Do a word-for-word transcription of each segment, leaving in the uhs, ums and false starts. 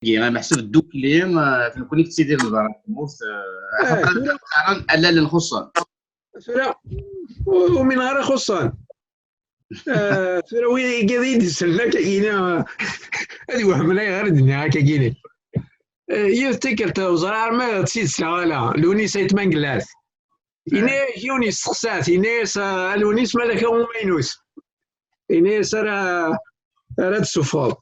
Meḥsub ddukkli, eh, nekkni nettidir neḍra tmurt, eh, ah, axaṭer qqaren allalen xuṣṣen. Tura, u-, umineɣ ara xuṣṣen. Eh, tura wi igad i d-isellen akka gini, eh, ad iwehmen ayɣer i d-nniɣ akka gini. Eh, yiwet tikkelt, ur ẓriɣ arma d tidet neɣ ala, Lewnis Ayt Mengellat. Yenna-yak yiwen yesteqsa-t, yenna-yas, "A Lewnis, malak a umaynut?" Yenna-yas, "Ara, ara d-tessufɣeḍ."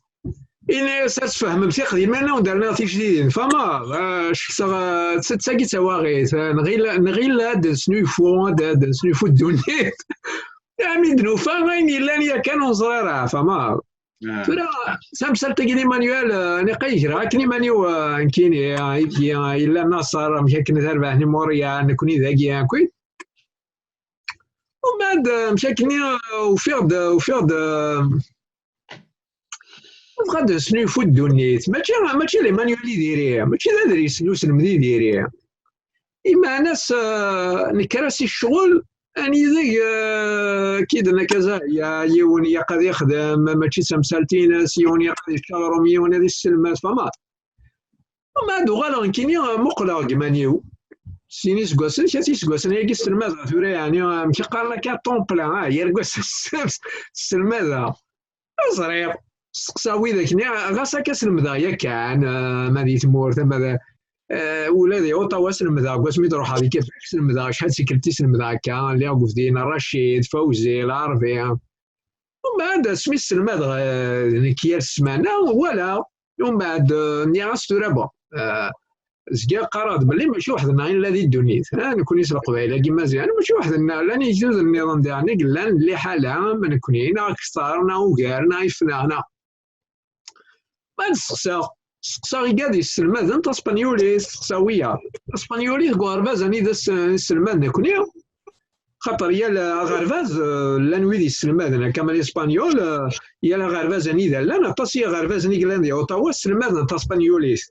Yenna-yas, "Ad tfehmem tiqdimin, ad wen-d-rniɣ tijdidin." Fama, eh, cekseɣ, eh, d tagi d tawaɣit, eh, nɣil, nɣil ad d-nesnuyfu, ad d-, ad d-nesnuyfu ddunit. Ami d-nufa ayen yellan yakan ur neẓri ara, fama. Ah. Tura, tamsalt-agi n Emmanuel, eh, niqa igra akken iman-iw, eh, nekkini, eh, igi, eh, yella Nasser, amek akken tarbaɛt n Montréal, nekkni dagi, eh, akk. Umbeɛd, eh, amek akken, eh, ufiɣ-d, ufiɣ-d, eh, nebɣa ad nesnuyfu ddunit. Mačči, mačči d Emmanuel i diri, mačči d adris n uselmed i diri. Imeɛna-s, eh, nekker-as i ccɣel, anida, eh, kid n akaza, ya, yiwen yaq ad ixdem, mačči d tamsalt-ines, yiwen yaq ad yečč aɣrum, yiwen ad isselmed, fama. Umbeɛd uɣaleɣ nekkini, eh, muqleɣ deg iman-iw. Sin iseggasen, kra iseggasen ayagi sselmadeɣ tura, yeɛni, amek i qqaren akka, ṭumpla, ah, yal ass sselmadeɣ. Ur ẓriɣ. Steqsaɣ widak-nni, ɣas akka slemdeɣ yakan, eh, ma di tmurt, ama d, eh, ula di Ottawa slemdeɣ, deg wasmi d-ruḥeɣ di Québec slemdeɣ, acḥal d tikkelt i slemdeɣ akka, lliɣ deg ubdi n Racid, Fawzi, Lɛerbi. Umbeɛd, asmi sselmadeɣ, eh, nekk yal ssmana, walaɣ. Umbeɛd, eh, nniɣ-as tura, bon, eh, zgiɣ qqareɣ-d belli mačči weḥd-nneɣ i nella di ddunit. Ha, nekkni s Leqbayel-agi Imaziɣen, mačči weḥd-nneɣ, llan igduden nniḍen daɣen i yellan liḥala am nekkni, neɣ akteṛ, neɣ ugar, neɣ ifna, neɣ. Ma d-steqsaɣ, steqsaɣ igad yesselmaden taspanyolit, steqsaɣ wiyaḍ. Taspanyolit deg uɣerbaz anida s-, nesselmad nekkni, xaṭer yal aɣerbaz, eh, llan wid yesselmaden akka ma d Ispanyul, eh, yal aɣerbaz anida llan, aṭas n yiɣerbazen i yellan di Ottawa sselmaden taspanyolit.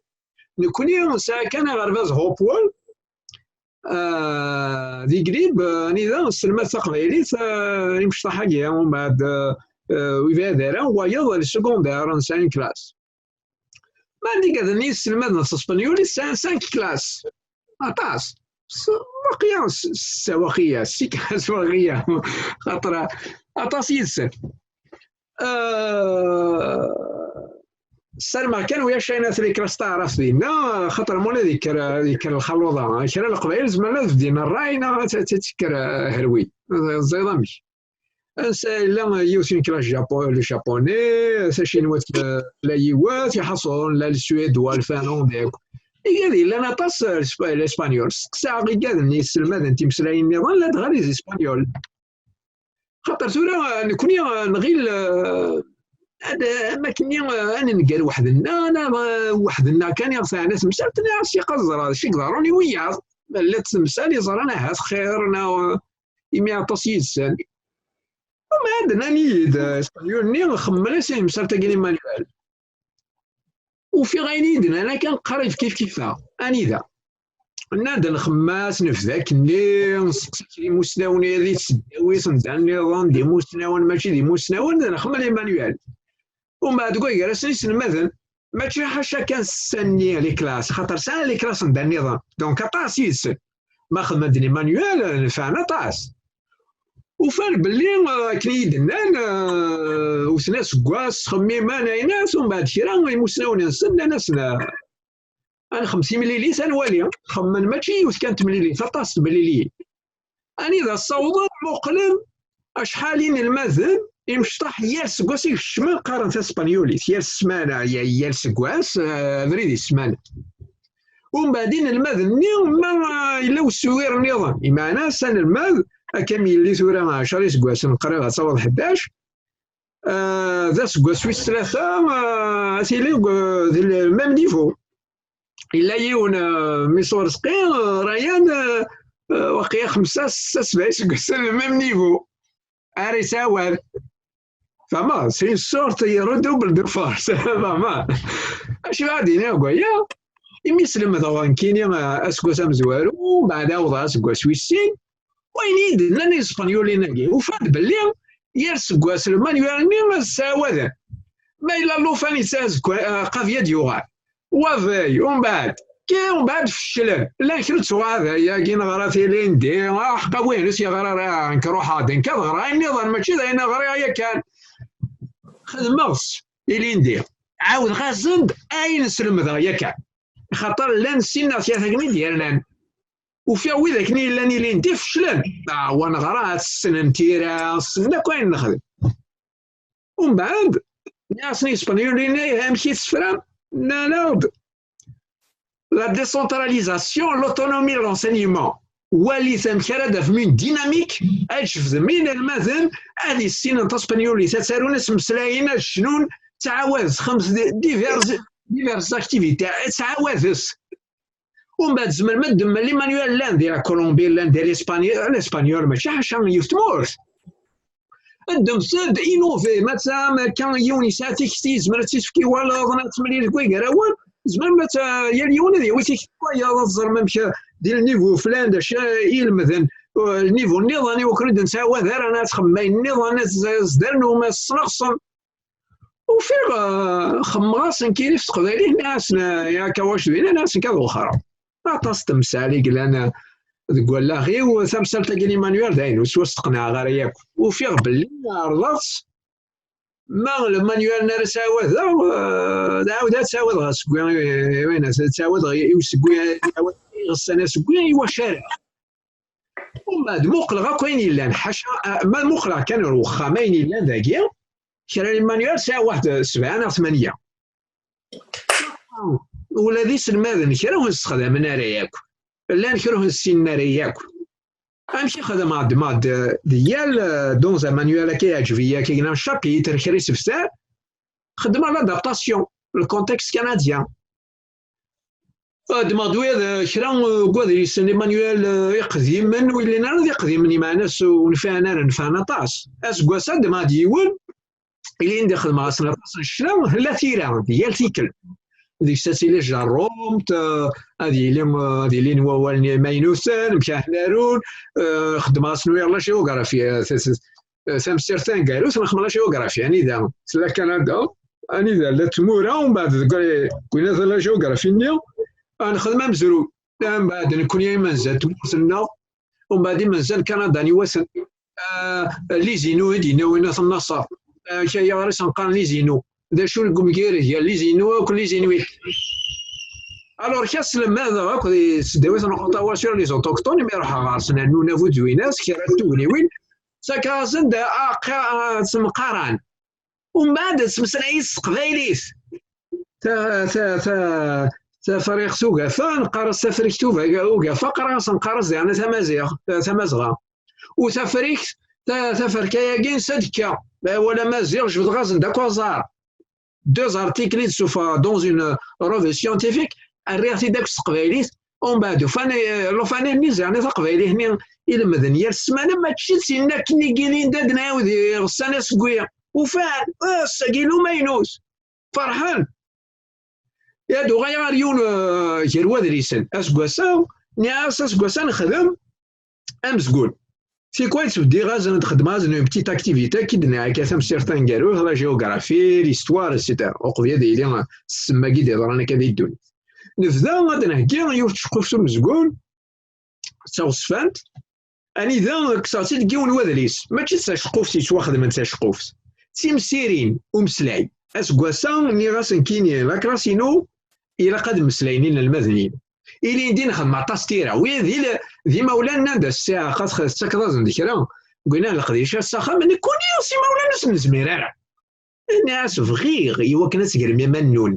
Nekkni nesɛa kan aɣerbaz Hopewell, eh, di Grib, eh, anida nesselmad taqbaylit, eh, imecṭaḥ-agi, umbeɛd, eh, eh, ur yebɛid ara, wayeḍ le secondaire, nesɛa une classe. Ma d igad-nni yesselmaden s tespenyulit, sɛan cinq classes. Aṭas. S-, waqila s-, s-, waqila, six classes waqila. Xaṭer aṭas yid-sen. Eh, ssarmeɣ kan ulac ayen at les classes taɛrabt dinna, xaṭer ma ula d yekker, yekker lxaluḍa. Kra n Leqbayel zemren ad bdin ṛṛay neɣ ad, ad, ad tekker, eh, herwi. Ẓiḍ amek. Ansa yella yiwet n classe japo-, le japonais, tacinwat, eh, la yiwet, iḥaṣun la le suédois, le finlandais akk. Igad yellan aṭas, eh, l'espa-, l'espagnol. Steqsaɣ igad-nni yesselmaden timeslayin nniḍen, ladɣa d ispagnol. Xaṭer tura, eh, nekkni, eh, nɣil, eh, ad, am akken, eh, ad nenger weḥd-nneɣ, neɣ, eh, weḥd-nneɣ kan i ɣ-teɛna temsalt, nniɣ-as, "Iqaẓ ẓra d acu i iḍerrun i wiyaḍ. Ma llant temsal i ẓran ahat xir, neɣ, eh, imi aṭas yid-sen." Umbeɛd nnan-iyi-d, eh, Ispenyulen-nni, xemmen-as i temsalt-agi n Emmanuel. Ufiɣ ayen i yi-d-nnan akken qrib kif kifa. Anida? Nnan-d nxemmas, nebda akkenni, nseqsi-k d imusnawen i di tesdawit, n da nniḍen, d imusnawen, mačči d imusnawen, d nxemmel Emmanuel. Umbeɛd deg wagar-asen iselmaden, mačči ḥaca kan ssanni les classes, xaṭer sɛan les classes n da nniḍen, donc aṭas yid-sen. Ma xedmen-d Emmanuel, nefɛen aṭas. Ufan belli, eh, akken i yi-d-nnan, eh, wten aseggas, ttxemmimen, ayen-as, umbeɛd kra imusnawen-nsen nnan-asen, eh, ad nxem timlilit, ad nwali. Xemmen mačči yiwet kan temlilit, aṭas temliliyin. Anida ssawḍen, muqlen acḥal inelmaden imecṭaḥ yal seggas i kecmen qqaren taspenyulit, yal ssmana, ya-, yal seggas, eh, abrid i ssmana. Umbeɛd inelmaden-nni, ma, eh, yella uswir nniḍen, imeɛna s anelmad, akka mi yelli tura ɛecra iseggasen, qrib ad taweḍ ḥdac, eh, d aseggas wis tlata, eh, ad tili deg, di le même niveau. Yella yiwen, eh, Miss Urezqi, eh, Ryan, eh, eh, waqila xemsa, setta, sebɛa iseggasen, le même niveau. Ara yesɛa awal. Fehmeḍ? C'est une sorte de redouble de force. Fehmeḍ? Acu ara d-iniɣ deg waya? Imi slemdeɣ nekkini, eh, aseggas amezwaru, mbeɛd awḍeɣ aseggas wis sin, wayen i yi-d-nnan Ispenyulen-agi, ufan-d belli yal seggas lmanyul-nni ad ttɛawaden. Ma yella llufan yesɛa azegga-, eh, qbel ad yuɣal. Wabay, umbeɛd, ki umbeɛd feclen. Llan kra d tuɣaday-agi neɣra tilindi, ah, ḥqa wihin ur s-yeɣra ara, nekk ruḥeɣ-d, nekk ad ɣreɣ ayen nniḍen, mačči d ayen ɣriɣ yakan. Xedmeɣ-tt ilindi, ɛawdeɣ-asen-d ayen slemdeɣ yakan. Axaṭer llan sin neɣ tlata akken i d-yernan. Ufiɣ wid akken i yellan ilindi feclen. Ah, wa neɣra, ad tessnem tira, ssnen akk ayen nexdem. Umbeɛd, nniɣ-asen i Yespenyulen, "Ih, amek i tessefram?" Nnan-aɣ-d, "La décentralisation, l'autonomie, l'enseignement." Walit amek ara d-tafem une dynamique, ad tjebdem inelmaden ad issinen taspenyulit, ad ttarun, ad ttmeslayen, ad cnun, ttɛawadet, xemt di-, divers, diverses activités, ttɛawadet. Umbeɛd tzemrem ad d-temmel les manuels llan di la Colombie, llan di l'Espagne, l'Espagnol, mačči ḥaca yiwet tmurt. Ddmet-d, innovez, ma tesɛam akka yiwen yesɛa tikti, yezmer ad tt-yefk i wallaḍ, ad temlil deg wigarawen, tzemrem ad t-, yal yiwen ad yawi tikti n wayeḍ, ad teẓrem amek di lnivu flan, d acu i lemden, eh, lnivu nniḍen, i wakken ur d-nettɛawad ara, ad txemmem ayen nniḍen, ad z-, ad s-d-rnum, ad s-tesneɣsem. Ufiɣ, eh, xemmeɣ-asen kiri f teqbaylit, nniɣ-asen, eh, yak awac d winna, nniɣ-asen kad wexxer. Aṭas n temsal i yellan, eh, deg wallaɣ-iw, tamsalt-agi n Emmanuel d ayen ur s-steqneɛeɣ ara yakk. Ufiɣ belli ɛerḍeɣ-tt, ma Emmanuel n ara ttɛawadeɣ, eh, d ɛawda ad ttɛawadeɣ asegwi, eh, win, ad ttɛawadeɣ i usegwi, ad ttɛawadeɣ iɣessan asegwi i wacu ara. Umbeɛd muqleɣ akk ayen yellan, ḥaca, eh, ma muqleɣ kan ar wexxam ayen yellan dagi, kra n Emmanuel sɛiɣ waḥed sebɛa neɣ tmanya. Ula d iselmaden kra ur sexdamen ara yakk. Llan kra ur ssinen ara yakk. Amek i xedmeɣ? Ddmeɣ-d, eh, di yal, eh, dans un manuel akka yeɛǧeb-iyi akka, gna chapitre, kra isebtar, xedmeɣ l'adaptation, le contexte canadien. Ddmeɣ-d wiyaḍ, eh, kra, eh, n wadlisen, les manuels, eh, iqdimen, ur yellin ara d iqdimen, imeɛna s-, ur nfiɛen ara, nefɛen aṭas. Aseggas-a ddmeɣ-d yiwen, ilindi xedmeɣ-asen aṭas n ccna, la tira, di yal tikkelt. Deg-s ad tili tjerrumt, eh, ad yili, eh, ad ilin wawalen imaynuten, amek ara ten-arun, eh, xedmeɣ-asen wiyaḍ la géographie, eh, t-, t-, eh, tamsirt taneggarut, nexdem la géographie, anida tella Kanada, anida llant tmura, umbeɛd deg, deg winna la géographie-nni, ad nexdem amezruy. Umbeɛd nekkni imenza n tmurt-nneɣ, umbeɛd imenza n Kanada n iwaten. Ah, les Inuits i d-yenna winna tennaṣer. Ah, kra yeɣri s-nqqaren les Inuits. D acu deg umgired gar les Inuits akked les Inuits? Alors, kra sselmadeɣ akk di tesdawit n Ottawa sur les autochtones, imi ruḥeɣ ɣer-sen, rnu nabu d winas, kra n tugniwin, ttakeɣ-asen-d, ah, qa-, ah, ttemqaran. Umbeɛd ad ttmeslayen s teqbaylit. Ta-, ta-, ta-, Tafriqt ugafa, neqqar-as Tafriqt uga-, ugafa, qqar-as, neqqar-as diɣen tamaziɣ-, tamazɣa. U Tafriqt, ta-, taferka-agi n Sadekka, wala Maziɣ, jebdeɣ-asen-d akk aẓar. Deux articles i d-ssufɣeɣ dans une revue scientifique, rriɣ-t-id akk s teqbaylit, umbeɛd ufan, eh, lufan-nni ziɣen taqbaylit-nni i lemden yal ssmana, mačči d tin akken i yilin d ad nɛawed iɣessan asegwi. Ufan, ass-agi n umaynut. Ferḥen. Ad uɣaleɣ ɣer yiwen, eh, gar wadlisen. Aseggas-a, nniɣ-as aseggas-a nexdem amezgun. Tikwal ttbeddiɣ-asen, ad xedmeɣ-asen une petite activité, akka i d-nniɣ akka, tamsirt taneggarut, la géographie, l'histoire, et cetera. Uqbel ad yili ssem-agi d-yeḍran akka di ddunit. Nebda ad d-nheggi yiwet tceqquft umezgun, d taɣezzfant, anida kkseɣ-tt-id deg yiwen wadlis. Mačči d taceqquft yettwaxedmen d taceqquft. D timsirin umeslay. Aseggas-a, nniɣ-as nekkini, la classe-inu, ilaq ad mmeslayen inelmaden-inu. Ilindi nxeddem aṭas tira. Wi d il-, d imawlan nnan-d, a ssiɛqa, tettakeḍ-asen-d kra. Gwina leqdic-a s axxam, nekkuni s imawlan ur s-nezmir ara. Nniɣ-as bɣiɣ i wakken ad tegrem iman-nwen.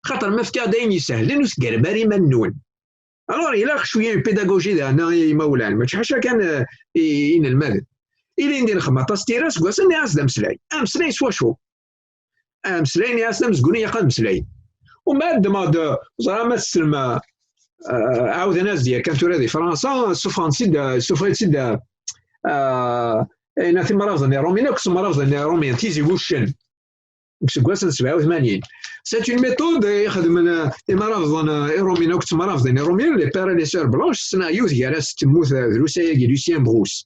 Xaṭer ma fkiɣ-d ayen isehlen, ur tegrem ara iman-nwen. Alors, ilaq cwiya n pédagogie daɣen i imawlan, mačči ḥaca kan, eh, i, i inelmaden. Ilindi nxeddem aṭas tira, seg wass-nni as-d ameslay. Ameslay s wacu? Ameslay-nni as d amezgun i yaqad ameslay. Umbeɛd ddmeɣ-d, ẓriɣ ma tessnem, eh, eh, ɛawden-as-d yakan tura di Fransa, ssufɣen-tt-id, eh, ssufɣen-tt-id, eh, eh, ayen timrabḍen iṛumyen, akk timrabḍen iṛumyen, tizi wuccen. Deg useggas n sebɛa u tmanyin. C'est une méthode i xedmen, eh, imrabḍen, eh, iṛumyen, akk timrabḍen iṛumyen, les pères et les sœurs blanches, ssneɣ yiwet gar-as temmut, eh, drus ayagi, Lucien Brousse.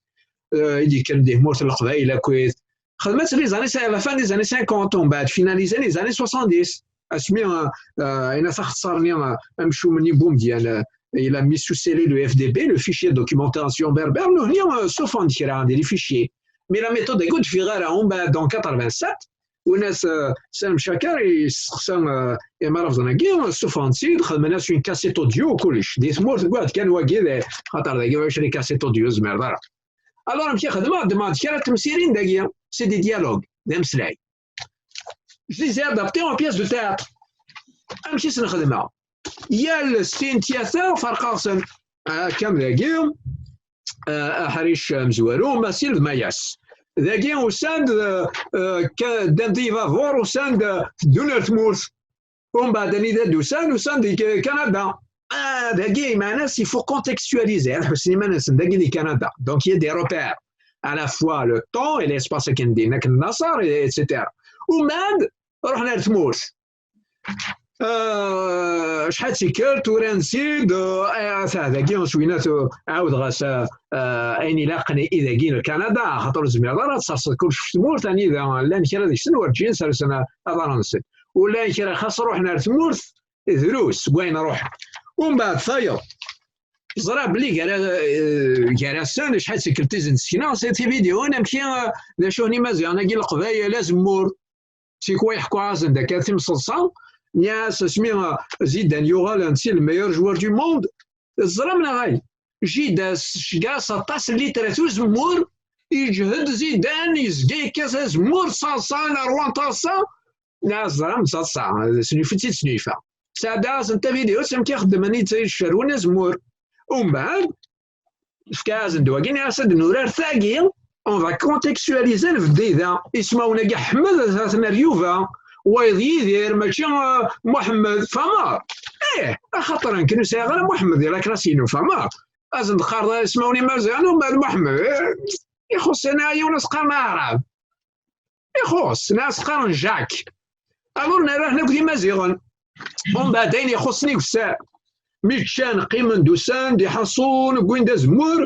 Eh, i d-yekkren di tmurt n Leqbayel akkit. Xedmen-tt les années, à la fin des années cinquante, umbeɛd finalisé les années soixante-dix. Asmi ayen axeṣṣar-nni amcum-nni Boumediene, il a mis sous scellé le F D B, le fichier de documentation berbère, nutni ssufɣen-d kra di les fichiers. Mais la méthode-agi ur d-teffiɣ ara. Umbeɛd, en quatre-vingt-sept, Winna Salem Chaker yesteqsa imrabḍen-agi, ssufɣen-tt-id, xedmen-as une cassette audio, kullec. Di tmurt wwiɣ-d kan wagi, xaṭer dagi ulac les cassettes audio, ur zmireɣ ara. Alors, amek i xedmeɣ? Ddmeɣ-d kra n temsirin dagi, c'est des dialogues, d ameslay. Je les ai adaptés en pièces de théâtre. Amek i sen-xedmeɣ? Yal sin tyata ferqeɣ-ten. Akka dagi, aḥric amezwaru, Masil d Mayas. Dagi usan-d, ddan di lbabur, usan-d, teddun ar tmurt. Umbeɛd anida d-usan, usan-d di Kanada. Dagi, meɛna, il faut contextualiser, ad ḥussen iman-nsen dagi di Kanada. Donc, il y a des repères, à la fois le temps et l'espace akken din, akken laṣer, et cetera. Umbeɛd, ruḥen ar tmurt. Acḥal d tikkelt, uran-tt-id, dagi s winat, ɛawdeɣ-as ayen ilaqen i dagi n Kanada, axaṭer ur zmireḍ ara ad tserseḍ kullec ɣef tmurt, anida llan kra deg-sen werǧin sersen aḍar-nsen. U llan kra xas ruḥen ar tmurt, drus seg wayen ruḥen. Umbeɛd tayeḍ, ẓriɣ belli gar-, gar-asen acḥal d tikkelt i sen-d-sekneɣ, c'est des vidéos, amek i, d acu n Imaziɣen-agi Leqbayel, azemmur, c'est quoi, yeḥku-asen-d akka timseḍṣa, nniɣ-as asmi Zidane yuɣal netta le meilleur joueur du monde, teẓram neɣ ay? Jidas, grâce aṭas n littérature, azemmur, yeǧhed Zidane, yezga yekkat azemmur, ttaḍsan, ṛwan ttaḍsa, nniɣ-as teẓram ttaḍsa, snulfa-tt-id snulfa. Sɛeddaɣ-asen tavidéo, amek i xeddmen i ttcerrwen azemmur. Umbeɛd, Fkiɣ-asen-d wagi, nniɣ-as ad nurar tagi, on va contextualiser, nbeddi da. Ismawen-agi Ḥmed, ad ten-nerr Yuba, wayeḍ Yidir, mačči Muḥemmed, fahmeḍ? Ih, axaṭer nekk ur sɛiɣ ara Muḥemmed di la classe-inu, fahmeḍ? Ad sen-d-qqareḍ ismawen imerẓiɣen, umbeɛd Muḥemmed, ixuṣṣ-ina yiwen ad s-qqaren Aɛrab. Ixuṣṣ, nniɣ-as qqaren Jacques. Alors nerra-ten akk d Imaziɣen. Umbeɛd ayen ixuṣṣen i wessar. Mi ččan, qqimen-d, usan-d, iḥaṣun, wwin-d azemmur,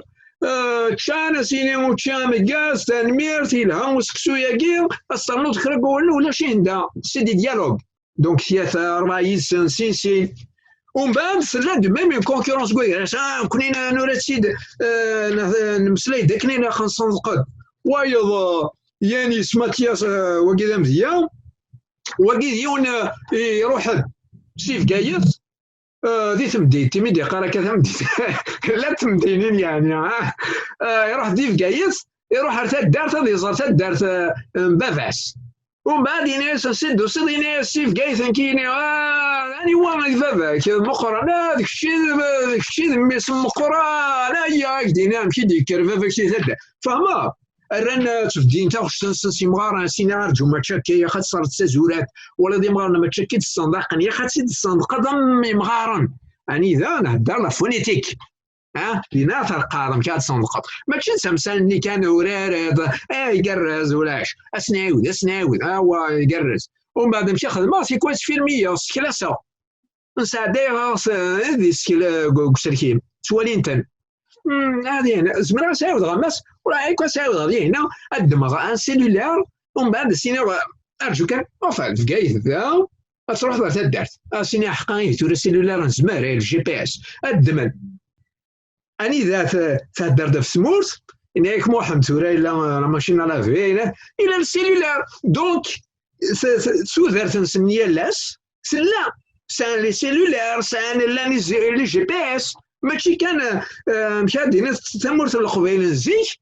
ččan, ad s-yini učči ameggaz, tanemmirt, yelha useksu-agi, ad s-ternuḍ kra n wawalen, ulac ihi da, c'est des dialogues. Donc tyata, ṛebɛa yid-sen, sin sin. Umbeɛd tella-d même une concurrence deg wayras, ah, nekkni nura-tt-id, nemmeslay-d akken ilaq ad nsenḍqed. Wayeḍ, Yanis Mathias, wagi d amedya, wagi d yiwen, iruḥ-d si Bgayet, di temdint, imi d-iqqar akka tamdint, llant temdinin, yeɛni, iruḥ-d di Bgayet, iruḥ ar taddart ad iẓer taddart n baba-s. Umbeɛd yenna-yas, ansi d-tusiḍ? Yenna-yas, si Bgayet, nekk yenna, aniwa i d baba-k? D Meqqran. Ah, d kečč i d, d kečč i d mmi-s n Meqqran. Aya, ak-d-yenna amek i d-yekker baba-k si taddart. Fehmeḍ? Rran ttbeddin taɣect-nsen s imɣaren, sin arǧu mačči akka, yak ad tesreḍ tazurat, wala d imɣaren mačči akka i d-ssenḍaqen, yak ad tt-id-tessenḍqeḍ am imɣaren. Anida nhedder la phonétique. Ah, dinna terqaḍ amek ad tsenḍqeḍ. Mačči d tamsal-nni kan, urareḍ, ah, igerrez, ulac. Ad s-nɛiwed, ad s-nɛiwed, awa, igerrez. Umbeɛd amek i xedmeɣ, c'est quoi, sfilmiyeɣ, seklaseɣ. Nesɛeddayeɣ di skel deg uselkim, ttwalin-ten. Ad zemreɣ ad s-ɛiwdeɣ a mass, ur ɛiwed ad s-ɛiwdeɣ dinna, ad ddmeɣ un cellulaire, umbeɛd ad s-iniɣ, arǧu kan, enfin, Bgayet da, ad truḥeḍ ɣer taddart. Ad s-iniɣ, ḥqa ihi, tura cellulaire nezmer, eh, le G P S, ad ddmen. Anida thedder-d ɣef tmurt, yenna-yak Muḥend tura yella la machine à laver, yella le cellulaire. Donc, tudert-nsen n yal ass tella, sɛan les cellulaires, sɛan, llan les G P S, mačči kan, amek ad d-iniḍ, tamurt n Leqbayel n zik,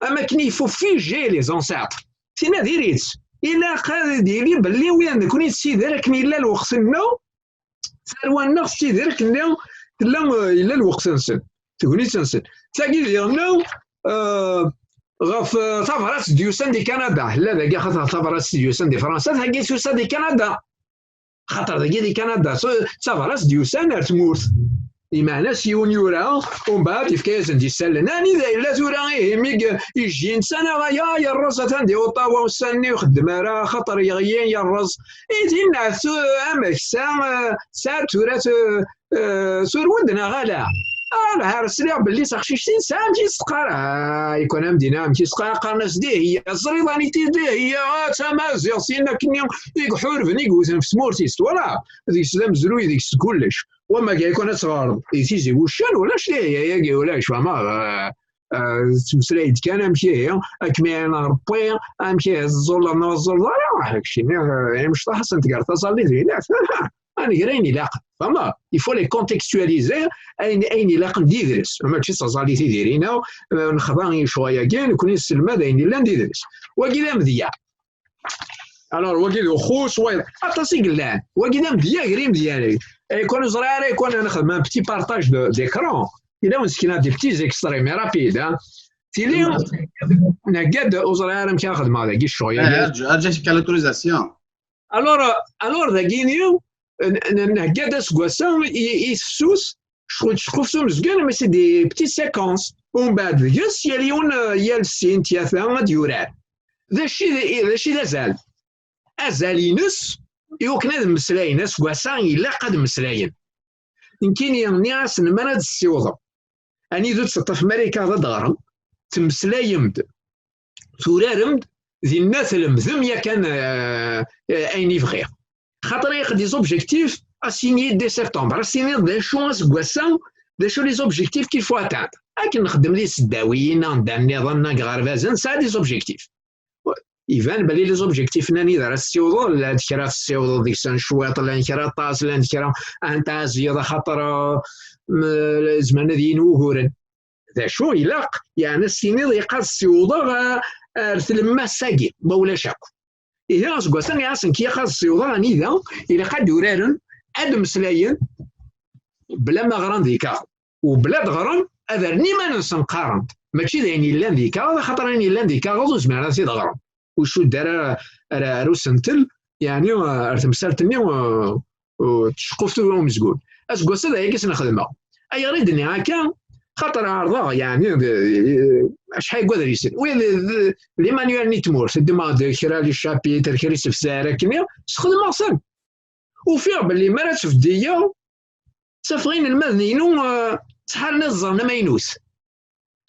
am akken il faut figer les ancêtres. Tinna diri-tt. Ilaq ad d-yili belli wid nekni nettidir akken yella lweqt-nneɣ, tarwa-nneɣ tettidir akken tella, yella lweqt-nsen, tegnit-nsen. Tagi diɣen, ɣef tabrat d-yusan di Kanada. Tella dagi axaṭer tabrat d-yusan di Fransa, tagi tusa di Kanada. Xaṭer dagi di Kanada, d tabrat d-yusan ar tmurt. Imeɛna s yiwen yura, umbeɛd yefka-yasen-d isallen. Anida yella tura ihi mi ijji netta neɣ aya yerreẓ, atan di Ottawa, ussan-nni ur ixeddem ara, axaṭer yeɣli yerreẓ. I dinna, amek, tesɛa, tesɛa tura turwend neɣ ala? Ah, lḥar, sliɣ belli taqcict-in tesɛa amek i s-teqqar. Ah, ikun am dinna amek i s-teqqar, qqaren-as Dihiya. Teẓriḍ aniti Dihiya? Ah, d tamaziɣt-in akkenni i iḥurben, i iwten ɣef tmurt-is, twalaḍ? Deg-s d amezruy, deg-s d kullec. Wamma kan ikun ad teɣreḍ i Tizi Wuccan, ulac Dihiya-agi, ulac, fehmeḍ? Ah, ah, tettmeslay-d kan amek ihi, ad kem-iɛin Ṛebbi, amek ihi teẓẓulleḍ neɣ ur teẓẓulleḍ ara, ah, keččini, ah, imecṭaḥ ad sen-tger taẓallit dinat. Ad nger ayen ilaqen. Fehmeḍ? Il faut les contextualiser, ayen, ayen ilaqen d idles. Mačči d taẓallit i diri-neɣ, eh, nexḍa i ccɣel-agi, nekkni nesselmad ayen yellan d idles. Wagi d amedya. Alors, wagi d uxus, wayeḍ. Aṭas i yellan. Wagi d amedya gar imedyanen. Eh, kan ur ẓriɣ ara, kan ad nexdem un petit partage de, d'écran. Yella wen-sekneɣ des petits extraits, mais rapide, hein. Tili, nhegga-d, ur ẓriɣ ara amek ara xedmeɣ dagi ccɣel-agi. Eh, arǧu, arǧu, ad k-fkeɣ l'autorisation. Alors, alors dagini, n-, n-, nhegga-d aseggas-a i, i tefsut, ccɣel tettqufs umezgun, mais c'est des petites séquences. Umbeɛd deg-s, yal yiwen, eh, yal sin, tlata, ad yurar. D acu i d, d acu i d azal? Azal-ines, i wakken ad mmeslayen, aseggas-a ilaq ad mmeslayen. Nekkini, nniɣ-asen, mi ara d-tessiwḍem, anida ur d-teṭṭafem ara ikkaḍ ad d-ɣrem, temmeslayem-d, turarem-d, dinna tlemdem yakan, eh, eh, ayen i bɣiɣ. Xaṭer ilaq des objectifs, ad s-tiniḍ dès septembre, ad s-tiniḍ d acu aseggas-a, d acu les objectifs qu'il faut atteindre. Akken nxeddem di tseddawiyin, anda nniḍen, deg iɣerbazen, nesɛa des objectifs. Iban belli les objectifs-nni anida ara tessiwḍeḍ, llant kra tessiwḍeḍ deg-sen cwiṭ, llan kra aṭas, llant kra ad tɛezziḍ axaṭer, eh, m-, zemren ad yini wuguren. D acu ilaq, yeɛni ad s-tiniḍ ilaq ad ssiwḍeɣ, eh, ar tlemmast-agi, ma ulac akk. Ihi aseggas-a iɛasen-k ilaq ad ssiwḍeɣ anida ilaq ad uraren, ad mmeslayen, bla ma ɣran deg-k. Ubla d-ɣren, ad rren iman-nsen qqaren-d. Mačči d ayen yellan di kaɣeḍ, axaṭer ayen yellan di kaɣeḍ ur zmiren ad t-id-ɣren. Ur icudd ara ar, ar usentel, yeɛni ar temsalt-nni, uh, uh, tceqquft umezgun. Aseggas-a d ayagi i s-nxedmeɣ. Ayɣer i d-nniɣ akka? Xaṭer ɛerḍeɣ, yeɛni, d, acḥal n wadrisen. Wi d, d, d imanualen i tmurt. Ddmeɣ-d kra les chapitres, kra isefsar akkenni, sxedmeɣ-ten. Ufiɣ belli mi ara ttbeddileɣ, ttafeɣ inelmaden-inu, eh, ttḥaren ad ẓren amaynut.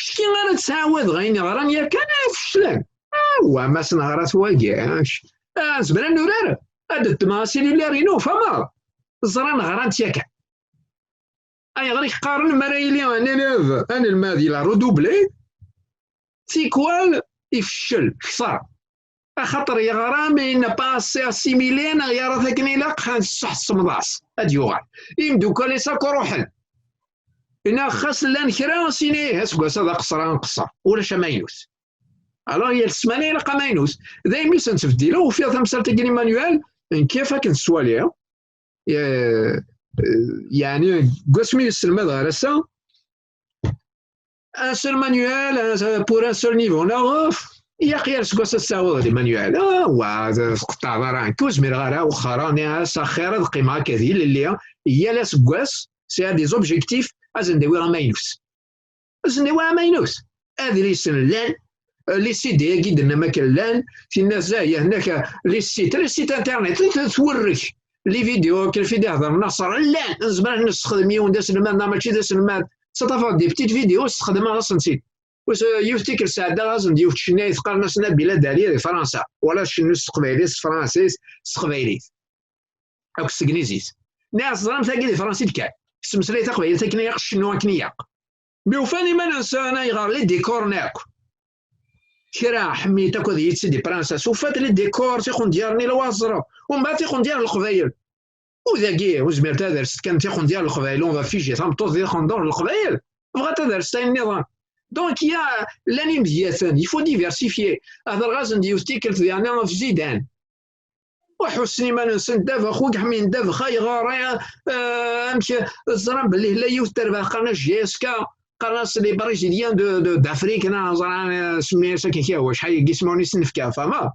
Acki ara ttɛawadeɣ ayen ɣran yakan, eh, feclen. Ah, wa, ma s-neɣra-t wagi, ah, nezmer ad nurar? Ad ddmeɣ asilullar-inu, fehmeḍ? Ẓran ɣran-t yakan. Ayɣer i k-qqaren mi ara yili un élève, anelmad, il a redoublé, tikwal ifeccel kter? Axaṭer yeɣra, mais il n'a pas assez assimilé, neɣ yeɣra-t akken ilaq, ad tseḥsmeḍ-as, ad yuɣal. Imdukkal-is akk ruḥen. Neɣ xas llan kra, sini, aseggas-a d aqeṣṣer, ad nqeṣṣer. Ulac amaynut. Alors, yal ssmana ilaq amaynut. Daymi i sen-ttbeddileɣ, ufiɣ tamsalt-agi n Emmanuel, n kif akken tettwaliḍ. Eh, eh, yeɛni, deg wasmi yesselmad ɣer ass-a, un seul manuel, un, pour un seul niveau, neɣ, ilaq yal aseggas ad tettɛawadeḍ les manuels. Ah, wa, tqeṭṭɛeḍ ara, nekk ur zmireɣ ara, wexxer, nniɣ-as axir ad qqimeɣ akka d ilelli, yal aseggas, sɛiɣ des objectifs, ad sen-d-awiɣ amaynut. Ad sen-d-awiɣ amaynut. Adlisen llan, les C D-agi d-tennam akken llan, tinna zah, yehnak, les sites, les sites internet, twerrek, les vidéos, akken fi d-ihder Naṣer, llan, nezmer ad nessexdem yiwen d aselmad, neɣ mačči d aselmad, ttaṭṭafeɣ des petites vidéos, sexdmeɣ-asen-tt-id. Wis, yiwet tikkelt sɛeddaɣ-asen-d yiwet tcennayt, qqaren-as Nabila Dali di Fransa, wala tcennu s teqbaylit, s tefransist, s teqbaylit. Akked s tegnizit. Nniɣ-as, teẓram tagi di Fransa i d-kan. Tettmeslay taqbaylit akken ilaq, tcennu akken ilaq. Mi ufan iman-nsen ayɣer les décors-nni akk. Kra, ḥemmit akk ad iyi-tt-id-iprinsas. Ufat les décors, tiqendyar-nni la waẓreɣ. Umbeɛd tiqendyar n Leqbayel. U dagi, ur zmiret ad rset kan tiqendyar n Leqbayel, on va figer tameṭṭut di tiqendyar n Leqbayel. Bɣant ad rset ayen nniḍen. Donc, il y a, llan imedyaten, il faut diversifier. Hḍereɣ-asen-d yiwet tikkelt diɣen ɣef Zidane. Ur ḥussen iman-nsen ddabex, ur ḥmin ddabex, ayɣer, eh, eh, amek, ẓran belli la yiwet terbaɛt qqaren-as J S K, qqaren-as les Brésiliens de, de, d'Afrique, neɣ ẓran, eh, semmi-as akken kra, acḥal n yismawen i sen-nefka, fehmeḍ?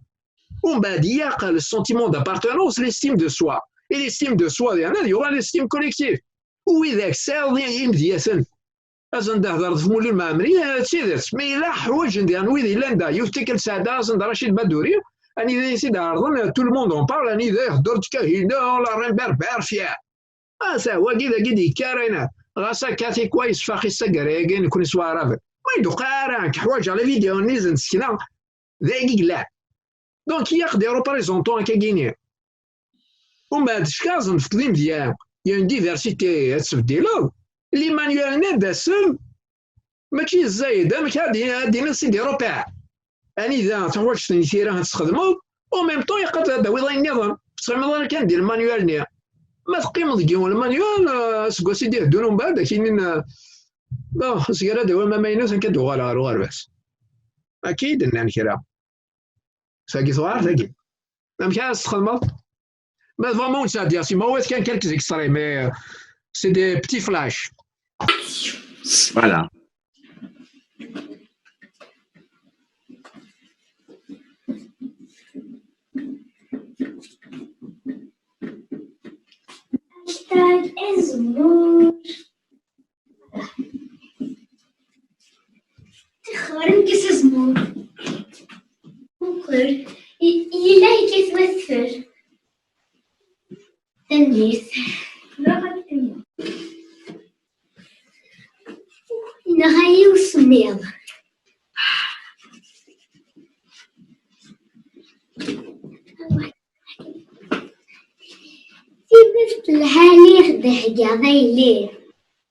Umbeɛd, il y a le sentiment d'appartenance, l'estime de soi. Et l'estime de soi, diɣen, ad yuɣal l'estime collective. U widak, tesɛiḍ i-, imedyaten. Ad sen-d-hder ɣef Mulud Mɛemmri, eh, d tidet. Mi yella ḥwaǧen diɣen wid yellan da. Yiwet tikkelt sɛeddaɣ-asen-d Rachid Badouri, anida i t-id-ɛerḍen, eh, tout le monde en parle, anida ihedder-d Kahina, la reine berbère, fier. Ata, wagi dagi d-yekkar ayen. Ɣas akka, tikwa yesfaq-itt taggara-agi, nekkni s waɛraben. Ma yedduqa ara, nekk ḥwaǧeɣ la vidéo-nni d nsekna, d ayagi yellan. Donc, il y a des représentants akkagini. Umbeɛd, ckaẓen f tlimedya, il y a une diversité, ad tbeddileḍ. Limanuel-nni ad d-asem, mačči zzayed, amek ad d-, ad d-tiniḍ c'est des repères. Anida tuḥwaǧeḍ-ten i tira ad tesxedmeḍ, en même temps, ilaq ad d-tawiḍ ayen nniḍen. Ur tettɣimiḍ ara kan di lmanuel-nni. Ma teqqimeḍ deg yiwen lmanuel, euh, aseggas i d-iheddun umbeɛd, ad k-inin, euh, bon, seg ara d-awim amaynut, akka d-uɣaleɣ ɣer uɣerbaz. Akka i d-nnan kra. Tagi tewɛer, tagi. Amek ara s-txedmeḍ? Ma vraiment ur ttɛeddiɣ si mawat kan quelques extraits, mais, euh, c'est des petits flashs. Voilà. Hashtag azemmur. Tixxerem deg-s azemmur. Muqel. I-, yella yekkat wadfel. Tanemmirt. Yenɣa-yi usemmiḍ. Times telha i ɣ-d-theggaḍ a yelli.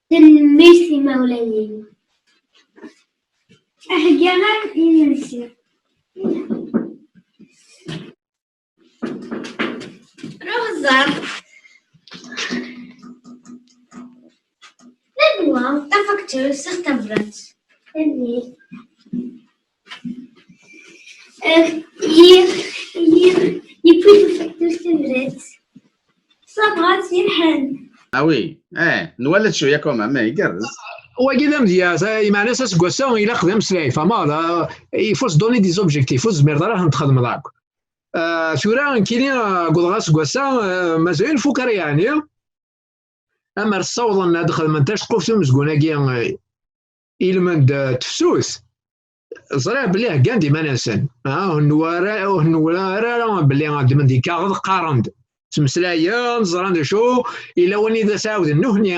Tanemmirt i imawlan-im. Ahegga-a imensi. Ruḥ ẓer. Anwa? Tafaktur s tabrat. Tanemmirt. Euh, il, il, il peut faire deux tablettes. Tabrat yelhan. Ah oui, eh, nwala-tt cwiya quand même, eh, igerrez. Wagi d amedya, ta-, imeɛna-s aseggas-a ilaq d ameslay, tfahmeḍ? Ah, il faut se donner des objectifs, ur tezmireḍ ara ad ten-txedmeḍ akk. Ah, tura nekkini, ah, wwḍeɣ aseggas-a, ah, mazal ur nfuk ara yeɛni. Amer ssawḍen ad xedmen taceqquft umezgun-agi, eh, ilmend, eh, tefsut. Ẓriɣ belli heggan-d iman-nsen. Ah, ur newwi ara, ur newwi ara belli ddmen-d ikaɣeḍ, qqaren-d. Ttmeslayen, ẓran d acu, yella win i d as-ɛawden nutni.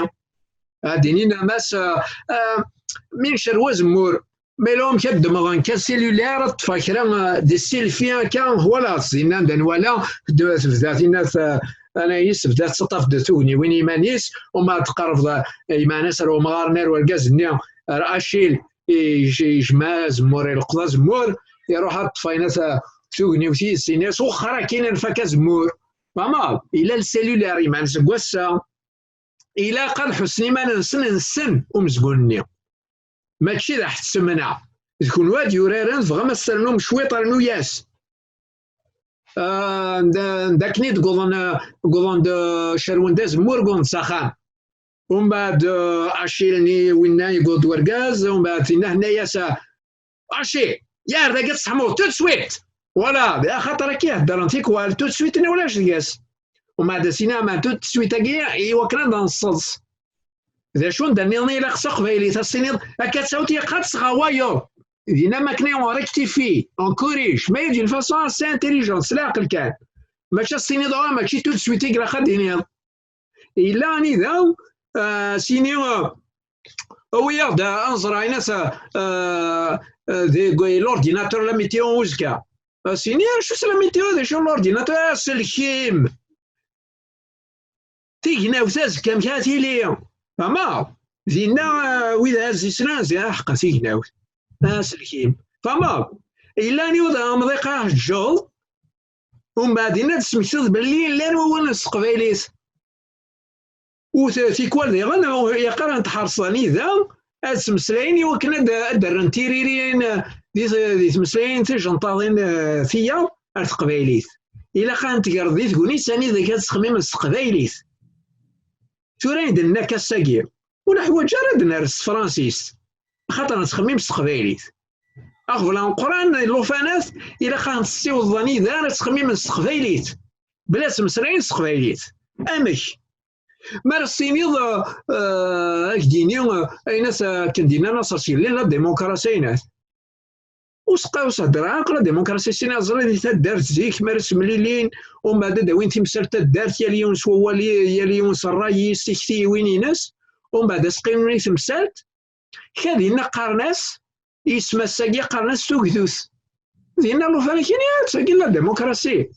Ad d-inin a Mass, ah, ah, mi ncerreg azemmur, ma yella wamek ad ddmeɣ nekk cellulaire, ad ṭṭfeɣ kra, ah, des selfies akka, voilà, dinna anda nwala, d-, tebda tinna, ah, anayi tebda tettaṭṭaf-d tugniwin i yiman-is, umbeɛd tqerrbeḍ, ah, iman-is ar umɣar-nni, ar urgaz-nni, ar Achille, ij-, ijmeɛ azemmur, ileqqeḍ azemmur, iruḥ ad ṭṭef ayen ata tugniwt yis, ini-as: "Wexxer akkin ad nfak azemmur." Tfahmeḍ? Yella le cellulaire, iman seg wass-a. Ilaq ad ḥussen iman-nsen nessen umezgun-nni. Mačči d aḥettem-nneɣ. D kunwi ad yuraren, tebɣam ad s-ternum cwiṭ, rnu-yas. Ah, d, d akken i d-wwḍen, ah, wwḍen-d, ah, cerwen-d azemmur, wwḍen-d s axxam. Umbeɛd, ah, Achille-nni winna yewweḍ-d wergaz, umbeɛd tinna tenna-yas, ah, Achille, yar dagi ad tseḥmuḍ tout de suite. Voilà, d axaṭer akka i heddren tikwal, tout de suite-nni ulac deg-s. Umbeɛd as-iniɣ, ma tout de suite-agi, i wakken ad nseḍs. D acu anda nniḍen ilaq s taqbaylit, ad s-tiniḍ, akka d tawt yeqqar-d tɣawayeḍ. Dinna makken on rectifie, on corrige, mais d'une façon assez intelligente, s leɛqel kan. Mačči ad s-tiniḍ, ah, mačči tout de suite i ilaq ad d-tiniḍ. Yella anida, ah, sini, ah, awi-yaɣ-d, ah, ad nẓer ayen-as, ah, ah, ah, deg l'ordinateur la météo uzekka. Ah, sini, acu-s la météo, d acu l'ordinateur, ah, aselkim. Tignawt azekka amek ara tili? Tfahmeḍ? Dinna, ah, wid ara s-islen, ziɣ aḥeqqa tignawt. Ah, aselkim. Tfahmeḍ? Yella aniwa d amḍiq ara teǧǧeḍ, umbeɛd dinna ad d-tesmektiḍ belli llan wawalen s teqbaylit. U t-, tikwal diɣen, yeqqar ad tḥerṣeḍ anida ad ttmeslayen i wakken ad, ad d-rren tiririn di t-, di tmeslayin tijenṭaḍin, eh, tiyaḍ ar teqbaylit. Ilaq ad tegreḍ di tegnit anida ad ttxemmimen s teqbaylit. Tura i d-nenna akka ass-agi, ur neḥwaǧ ara ad nerr s tefransist, axaṭer nettxemmim s teqbaylit. Aɣbel ameqqran n llufan-at, ilaq ad ten-tessiwḍeḍ anida ara ttxemmimen s teqbaylit, bla ad ttmeslayen s teqbaylit. Amek? Mi ara s-tiniḍ, eh, eh, ad k-d-yini, eh, ayen at-, akken d-yenna Naṣer Sgelli, la démocratie, ayen at-, ur s-, ur s-hedder ara akk la démocratie, sini aẓri di taddart zik, mi ara semlilin, umbeɛd ad d-awin timsal n taddart, yal yiwen s wawal, yal yiwen s ṛṛay-is, tiktiwin-ines, Umbeɛd asqim-nni i temsalt, ka dinna qqaren-as, yisem ass-agi qqaren-as tugdut. Dinna llufan-agi, ah, d tagi la démocratie.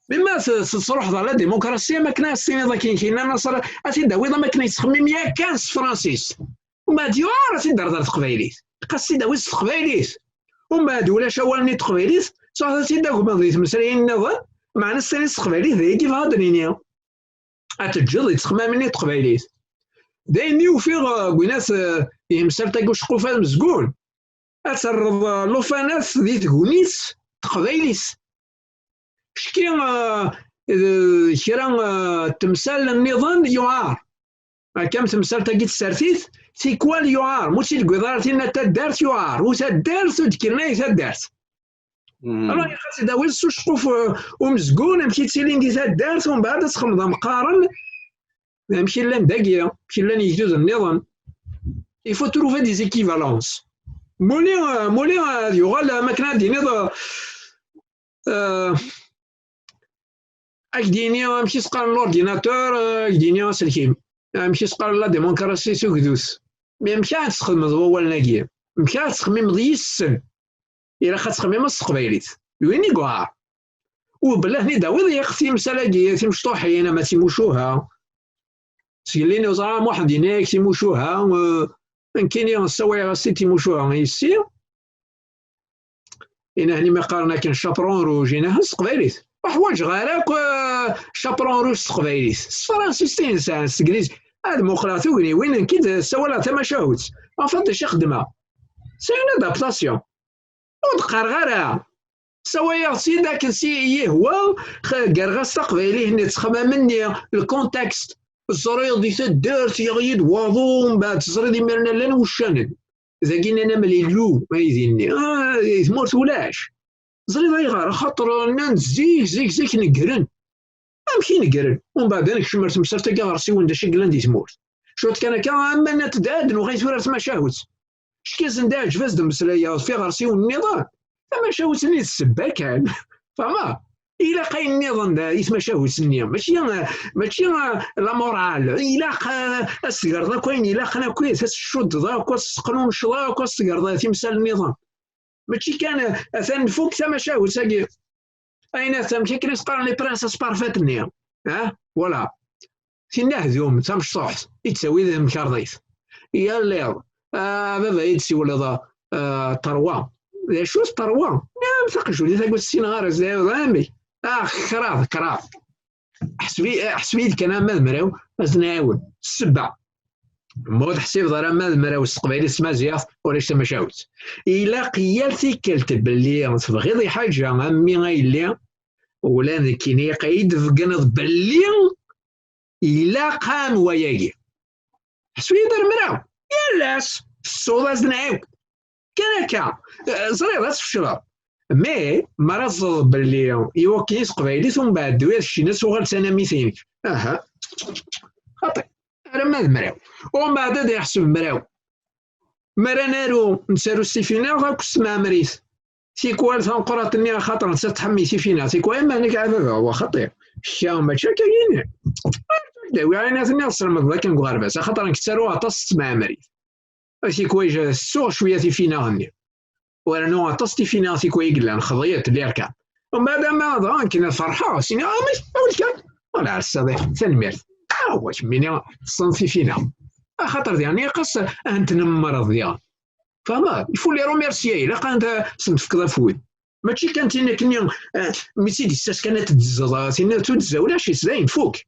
Mi ma t-, tettruḥeḍ ɣer la démocratie, am akken ad s-tiniḍ akken kinna Naṣer, ad t-id-tawiḍ am akken yettxemmim yakan s tefransist. Umbeɛd yuɛer ad t-id-terreḍ ɣer teqbaylit. Xas ad t-id-tawiḍ s teqbaylit. Umbeɛd ulac awal-nni n teqbaylit, tṛuḥeḍ ad t-id-tagmeḍ di tmeslayin nniḍen, meɛna s tani s teqbaylit d ayagi bɣiɣ ad d-nini. Ad teǧǧeḍ i ttexmam-nni n teqbaylit. D ayen i ufiɣ, eh, deg winat, eh, di temsalt-agi uceqquf amezgun. Ad terreḍ, eh, llufan-at di tegnit n teqbaylit. Cki, eh, eh, kra, eh, temsal nniḍen yuɛer. Akka am temsalt-agi n tsertit, tikwal yuɛer. Ma ur tt-id-tewwiḍ ara tinna taddart yuɛer. U taddart ur d-kkren ay taddart. Alors, ilaq ad tt-id-tawiḍ s uceqquf, eh, umezgun, amek i ttilin di taddart, umbeɛd ad txemmeḍ amqaren, amek i llan dagi, amek i llan yigduden nniḍen. Il faut trouver des équivalences. Muli, eh, muli, eh, ad yuɣal, eh, am akken ad d-tiniḍ, eh, eh, ad k-d-yini amek i s-qqaren l'ordinateur, eh, ad k-d-yini aselkim. Amek i s-qqaren la démocratie tugdut. Mais amek ara tt-txedmeḍ wawalen-agi? Amek ara tettxemmimeḍ yis-sen? Ilaq ad tettxemmimeḍ s teqbaylit. D win i yuɛer. U belli ad ten-id-tawiḍ yaq timsal-agi, timecṭuḥin, ama d timucuha. Sgellin uẓra Muḥend yenna-yak timucuha, eh, nekkini ssawaleɣ-as-id timucuha yessi. Inahni mi qqaren akken chaperon rouge, inaha s teqbaylit. Ur ḥwaǧeɣ ara akk, eh, chaperon rouge s teqbaylit. S tefransist i nesɛa, s teglizit. Ad muqleɣ tugniwin, nekk i d-ssawaleɣ tamacahut. Enfin, d acu i xeddmeɣ? C'est une adaptation. Ur d-qqareɣ ara. Ssawaleɣ-tt-id akken s i yi-ihwa, x-, gerɣ-as taqbaylit-nni, ttxemam-nni, le contexte. Ẓriɣ di taddart, yaɣ-iyi-d waḍu, mbeɛd teẓriḍ imiren llan wuccanen. Dagi nnan amlillu, aydi-nni. Ah, di tmurt ulac. Ẓriḍ ayɣer? Axaṭer nnan zik, zik, zik neggren. Amek i neggren? Umbeɛd ad nekcem ar temsalt-agi iɣersiwen d acu i yellan di tmurt. Cwiṭ kan akka, am ma nnant-d ad nuɣal tura ar tmacahut. Ckazen d aɛǧeb ad s-d-mmeslay, ɣef iɣersiwen nniḍen. Tamacahut-nni d ssebba kan. Fehmeḍ? Ilaq ayen nniḍen da i tmacahut-nni. Mačči, mačči, eh, la morale. Ilaq, eh, ad s-tegreḍ akk ayen ilaqen akk, ad s-tcuddeḍ akk, ad s-teqnumceḍ akk, ad s-tegreḍ timsal nniḍen. Mačči kan, eh, atan nfuk tamacahut-agi. Ayen at-, amek akken i s-qqaren les princesses parfaites-nni. Ah, voilà. Tin ahdum, tamecṭuḥt, i d-tawi d temkarḍit. Yal iḍ, ah, baba, i d-siwleḍ, ah, terwa. D acu d terwa? Am taqejjut-ik ur ssineɣ ara, zdayeḍ, amek? Ah, kraḍ, kraḍ. Ḥseb-, ḥseb-iyi-d kan ama d mraw, ad s-nɛiwen. Ssebba. Ma ur teḥsibeḍ ara ama d mraw s teqbaylit s tmaziɣt, ulac tamacahut. Ilaq yal tikkelt belli tebɣiḍ i ḥaǧa, a mmi a yelli, ula d nekkini ilaq ad yi-d-tbeggneḍ belli ilaq-am wayagi. Ḥseb-iyi-d ar mraw, yal ass, tessuḍ-as-d nɛiw. Kan akka, eh, ẓriɣ ad tfecleḍ. Mais, mi ara teẓreḍ belli iwakken i teqbaylit, umbeɛd d ccina tuɣal d tanamit-inek. Aha. Xaṭi, arma d mraw. Umbeɛd ad iḥseb mraw. Mi ara naru, nettaru s tifinaɣ akked s tmeɛmrit. Tikwal tameqqrant-nni axaṭer nettat tḥemmel tifinaɣ. Tikwal, ama nekk a baba, wa xaṭi. Kra mačči akka yini. Dawi ayen ad ten-iɣ teslemdeḍ akken deg uɣerbaz. Axaṭer nekk ttaruɣ aṭas s tmeɛmrit. Tikwal tettuɣ cwiya tifinaɣ-nni. U rnu aṭas tifinaɣ tikwal i yellan, xḍiyet, lirka. Umbeɛd ama dɣa nekkini ferḥeɣ, sini, ah, amek, awel kan. Wala, ass-a, tanemmirt. Ah, wa kemmini, tessneḍ tifinaɣ. Axaṭer diɣen, ilaq-as ad tent-nemmreḍ diɣen. Fehmeḍ? Il faut les remercier, ilaq ad sen-tefkeḍ afud. Mačči kan tin akkenni, eh, mi tt-id-yessas kan ad t-id-tezzeḍ, ah, tinna ur d-tezza ulac-itt, dayen, tfuk.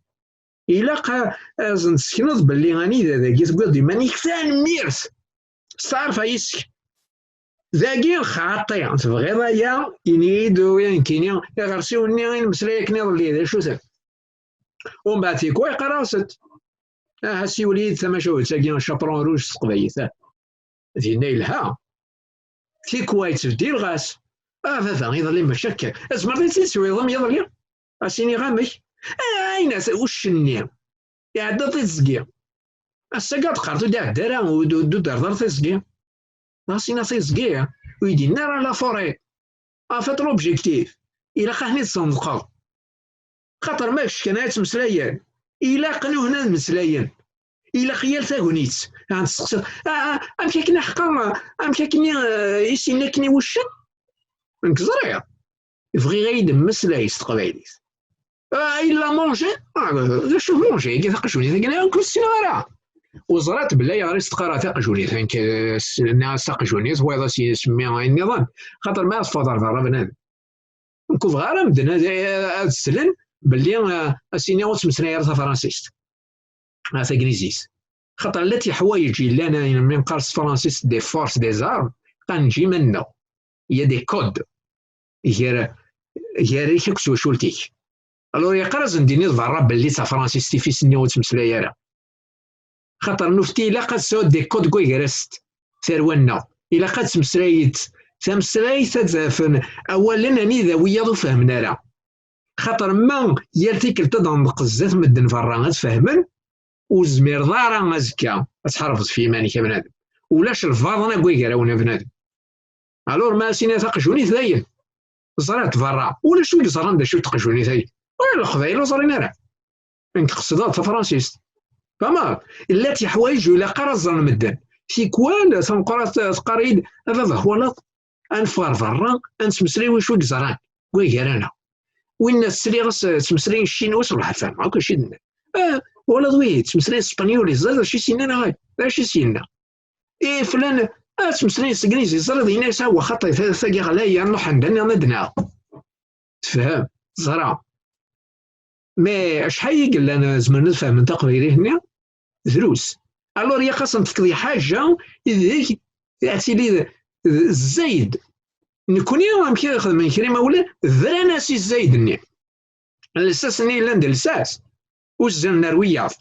Ilaq a-, ad sen-tessekneḍ belli anida dagi tewwiḍ-d iman-ik, tanemmirt, steɛrfeɣ yes-k. Dagi xaṭi, tebɣiḍ aya, ini-yi-d, nekkini, iɣersiwen-nni i nemmeslay akken iḍelli, d acu-ten? Umbeɛd tikwal yeqqar-as-d, aha, siwel-iyi-d tamacahut-agi, chaperon rouge s teqbaylit, ah. Dinna yelha. Tikwal yettbeddil ɣas. Ah, baba, iḍelli mačči akka. Tzemreḍ ad tt-id-teswiḍ am yiḍelli? Ad s-iniɣ amek? Ah, ayen at-, uccen-nni. Iɛedda tiẓgi. Ass-agi ad qqareḍ ur d-iɛedda ara, ur d-, ur d-terḍ ara tiẓgi. Ɣas ini tiẓgi, ur yi-d-yenna ara la forêt. En fait, l'objectif, ilaq ad ten-id-tesnedqeḍ. Xaṭer ma kečč kan ad ttmeslayen, ilaq nuhen ad meslayen. Ilaq yal tagnit ad testeqsiḍ, "Ah, ah, amek akken a ḥeqqa, amek akken i, eh, i s-yenna akken i wuccen?" Nekk ẓriɣ. Bɣiɣ ad yi-d-mmeslay s teqbaylit. "Ah, il a mangé?" Ah, d acu mangé? Agi taqejunit-agi, nekk ur ssineɣ ara. Ur ẓrat belli ayɣer i s-teqqara taqejunit, nekk, eh, s-, nniɣ-as taqejunit, wayeḍ as-isemmi ayen nniḍen. Xaṭer ma teffeɣ ɣer berra bnadem. Nekk ur bɣiɣ ara medden ad, ad slen belli, eh, as-iniɣ ur ttmeslay ara tafransist. Ah, tagnizit. Xaṭer llant leḥwayeǧ yellan, ayen mi neqqar s tefransist des forces, des armes, qqaren-ǧ iman-nneɣ. Il y a des codes. Gar, gar-ik akked twacult-ik. Alors, ilaq ara sen-d-tiniḍ berra belli d tafransist i f-, i s-nniɣ ur ttmeslay ara. Xaṭer nutenti ilaq ad sɛun des codes deg wagras tarwa-nneɣ. Ilaq ad ttmeslayen tameslayt, ad d-afen awalen anida wiyaḍ ur fehmen ara. Xaṭer ma yal tikkelt ad d-tenḍeq zdat medden berra ad fehmen, ur tezmireḍ ara azekka ad tḥarbeḍ ɣef yiman-ik a bnadem. Ulac lbaḍna deg wagrawen a bnadem. Alors ma as-iniɣ taqejunit dayen. Ẓriɣ-tt berra. Ulac win yeẓran d acu taqejunit-agi. Ula d Leqbayel ur ẓrin ara. Nekk qesdeɣ tafransist. Fahmeḍ? Llant leḥwayeǧ ur ilaq ara ad ẓren medden. Tikwal tameqqrant teqqar-iyi-d, "A baba, twalaḍ? Ad neffeɣ ɣer berra, ad nettmeslay wacu i yeẓran, deg wagar-aneɣ." Winna sliɣ-as, eh, ttmeslayen ccinwa, subḥan llah, akk acu i d-nnan. "Ah, twalaḍ wi yettmeslayen s Spenyul, yeẓriḍ d acu i s-yenna neɣ d acu i s-yenna?" I flan, ah, ttmeslayen s Tegnizit, ẓriɣ, yenna-yas, "Awa, xaṭi, ta-, tagi ɣlay, a nruḥ anda nniḍen ad naɣ." Tefhem? Teẓra. Mais acḥal i yellan, eh, zemren ad fehmen taqbaylit-nni? Drus. Alors, ilaq ad sen-tefkeḍ lḥaǧa ideg ad tili d, d zzayed. Nekni, amek i xedmen kra imawlan, bran-as i zzayed-nni. Lsas-nni yellan d lsas, uzzlen ar wiyaḍ.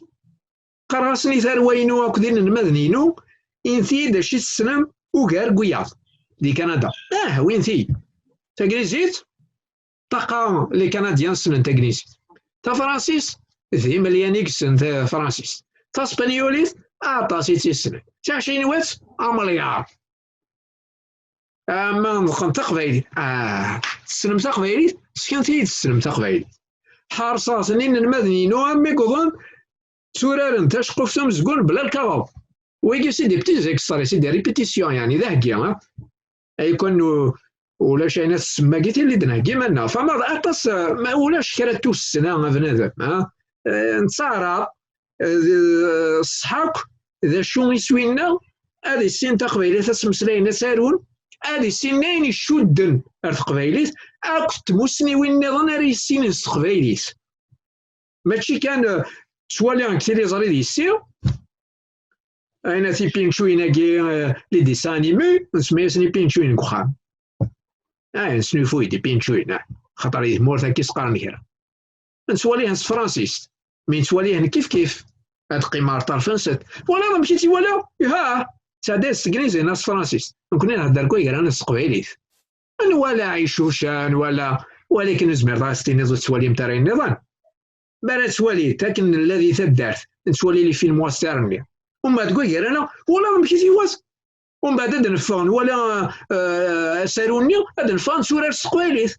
Qqareɣ-asen i tarwa-inu akked inelmaden-inu, init-iyi-d acu i tessnem ugar n wiyaḍ di Kanada. Ah, win ti. Taglizit, ṭaqa, les Canadiens ssnen taglizit. Tafransist, d imelyan i yessen tafransist. Taspenyulit, aṭas i tt-yessnen. Tiɛic-inu-tt, amelyaṛ. Ama neḍqen taqbaylit, ah, tessnem taqbaylit? Sken-iyi-d tessnem taqbaylit. Ḥerṣeɣ-ten inelmaden-inu armi wwḍen tturaren taceqquft amezgun bla lkaɣeḍ. Wigi, c'est des petits extraits, c'est des répétitions, yeɛni d aheggi, ha? Ay kan u-, ulac ayen ad tsemma-gi tili d-nheggi iman-nneɣ. Fahmeḍ? Aṭas, eh, ma ulac kra n tussna, a bnadem, ha? Eh, nettaɛraḍ, eh, d, ṣṣeḥ akk, d acu iswi-nneɣ, ad issin taqbaylit, ad ttmeslayen, ad tarun, ad issin ayen icudden ar teqbaylit, akked tmussniwin nniḍen ara yissinen s teqbaylit. Mačči kan, eh, ttwaliɣ deg tiliẓri d yessi, ayen a tipinčuyin-agi, eh, les dessins animés, nsemma-yasen ipinčuyin deg uxxam. Ah, nesnulfuy-d ipinčuyin, ah, xaṭer di tmurt akka i s-qqaren kra. Nettwalihen s tefransist, mi nettwalihen kif kif, ad qqimeɣ ɣer ṭṭerf-nsent. Twalaḍ amek i tt-iwala? Iha! Ttɛedday s teglizit neɣ s tefransist. Nekkni nhedder deg wagran s teqbaylit. Nwala icucan, nwala, walakin ur tezmireḍ ad s-tiniḍ ur tettwalimt ara ayen nniḍen. Mi ara twaliḍ akken nella di taddart, nettwali les films western-nni. Umbeɛd deg wagran-a, twalaḍ amek i t-iwat? Umbeɛd ad neffeɣ, nwala, eh, asaru-nni, ad neffeɣ ad netturar s teqbaylit.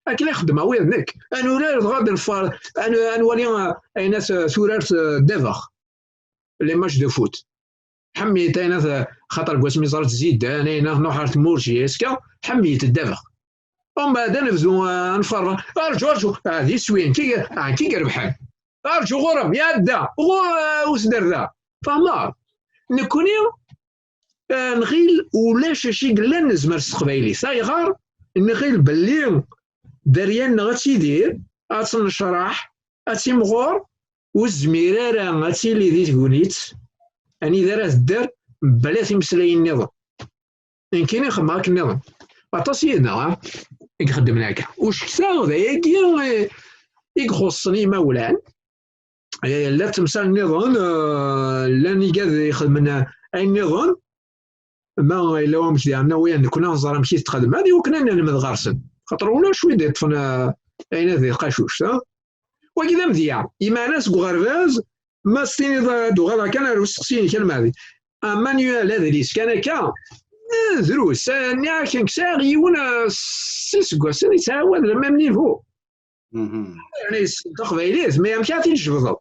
Akken i xeddmeɣ wiyaḍ nekk. Ad nurar dɣa ad neffeɣ, ad n-, ad nwali, eh, ayen at, eh, turart, eh, ddabex. Les matchs de foot. Ḥemmit ayen at, eh, xaṭer deg wasmi ẓrat Zidane, ayen at nruḥ ar tmurt jiska, ḥemmit ddabex. Umbeɛd ad nebdu, eh, ad neffeɣ, arǧu, arǧu, ah, d iswi, nekk i, ah, nekk i irebḥen. Arǧu ɣur-m, iɛedda, ɣur, eh, usderda. Fahmeḍ? Nekkni, eh, nɣil ulac acu i yellan nezmer s teqbaylit. Ayɣer? Nɣil belli dderya-nneɣ ad tidir, ad tennecraḥ, ad timɣur, ur tezmir ara ad tili di tegnit, anida ara tedder, mebla timeslayin nniḍen. Nekkini xedmeɣ akken nniḍen. Aṭas yid-neɣ, ah, i ixeddmen akka. Ucektaɣ d ayagi, eh, i ixuṣṣen imawlan. Eh, la temsal nniḍen, eh, llan igad ixedmen, eh, ayen nniḍen. Ma yella wamek diɣen, nekkni neẓra amek i t-texdem, ad iwakken ad nelmed ɣer-sen. Xaṭer ulac wid iṭṭfen, eh, ayen ad di tqacuct, ah. Wagi d amedya. Imeɛna seg uɣerbaz, ma s-tiniḍ ad uɣaleɣ kan ar usteqsi-inek a Lmehdi. Amanuel adlis kan akka, eh, drus, eh, nniɣ-ak nekk sɛiɣ yiwen, eh, s iseggasen yettɛawad le même niveau. Mhm. Yerna yessen taqbaylit, mais amek ara t-id-tjebdeḍ?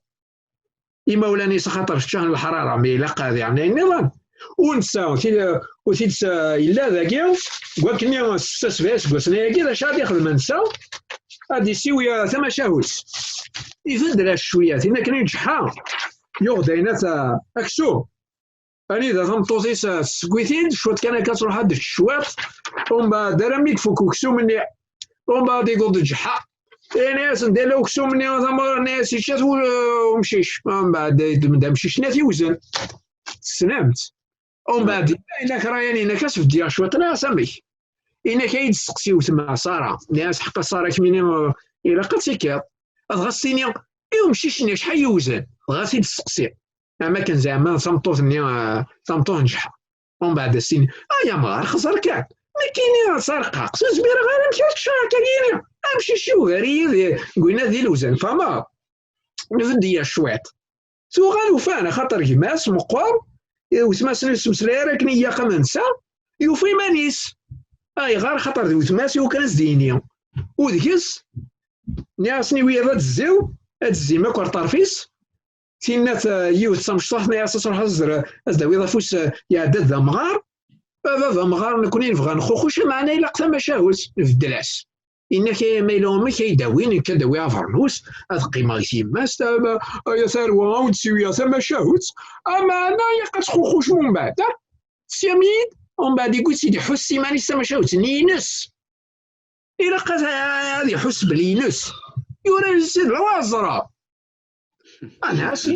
imawlan-is axaṭer ččan leḥrara, mi ilaq ad iɛen ayen nniḍen. U netta, ti-, u ti-, yella dagi, deg wakken s-, s-, s-, iseggasen-agi, d acu ad ixdem netta? Ad isiwi, uh, tamacahut. Ibeddel-as cwiya, tin akken i iǧeḥḥa. Yuɣ-d ayen at, uh, aksum. Anida tameṭṭut-is, uh, tessewwi-t-id, cwiṭ kan akka truḥ ad tečč cwiṭ. Umbeɛd, armi ifuk uksum-nni, umbeɛd iggeḍ ǧeḥḥa. Ini-asen, d ala uksum-nni, tamuɣli-nni, as-yečča-t u-, umcic. Umbeɛd, d amcic-nni ad t-iwzen. Tessnem-t. Umbeɛd, yenna-k Rayan, yenna-k, "As beddiɣ cwiṭ, neɣ as amek?" Yenna-k, "Ay d-testeqsi wetma Ṣara." Nniɣ-as, "Ḥeqqa Ṣara, kemmini, eh, ilaq ad tekkiḍ." Dɣa s-tini, "I umcic-nni acḥal yewzen?" Dɣa t-id-testeqsi. Am akken zeɛma tameṭṭut-nni, eh, tameṭṭut n ǧeḥḥa. Umbeɛd as-tini, "Ay amɣar, xẓer kan. Nekkini ttserqaqeɣ, ur zmireɣ ara amek ara ččeɣ akka-yini. Amcic yugar-iyi di, deg winna d ilewzen, fahmeḍ?" Nbedd-iyi cwiṭ. Tuɣal ufan, axaṭer gma-s meqqer, wetma-s ur yettmeslay ara akken i ilaq am netta, yufa iman-is. Ayɣer? Axaṭer d wetma-s i wakken ad s-d-yini. U deg-s, nniɣ-asen i wiyaḍ ad d-zziw, ad d-zzim akk ar ṭṭerf-is. Tinna t-, yiwet d tamecṭuḥt, nniɣ-as ad truḥ ad s-, ad s-d-tawiḍ afus, eh, iɛedda-d d amɣar. A baba amɣar, nekkni nebɣa nxuxuc, meɛna ilaq tamacahut, nbeddel-as. Yenna-k, "Ay, ma yella umek ay d-awin, nekk ad d-awiɣ abernus, ad qqimeɣ deg yemma-s, tama, ay a tarwa, a wen-d-siwiɣ tamacahut." Ameɛna ilaq ad txuxucem umbeɛd, ah? Teslam-iyi-d? Umbeɛd yewwi-tt-id, iḥuss iman-is tamacahut-nni ines. Ilaq ad, ad iḥuss belli ines. Yura-yas-id, "Lawa ẓra." Ana, as-,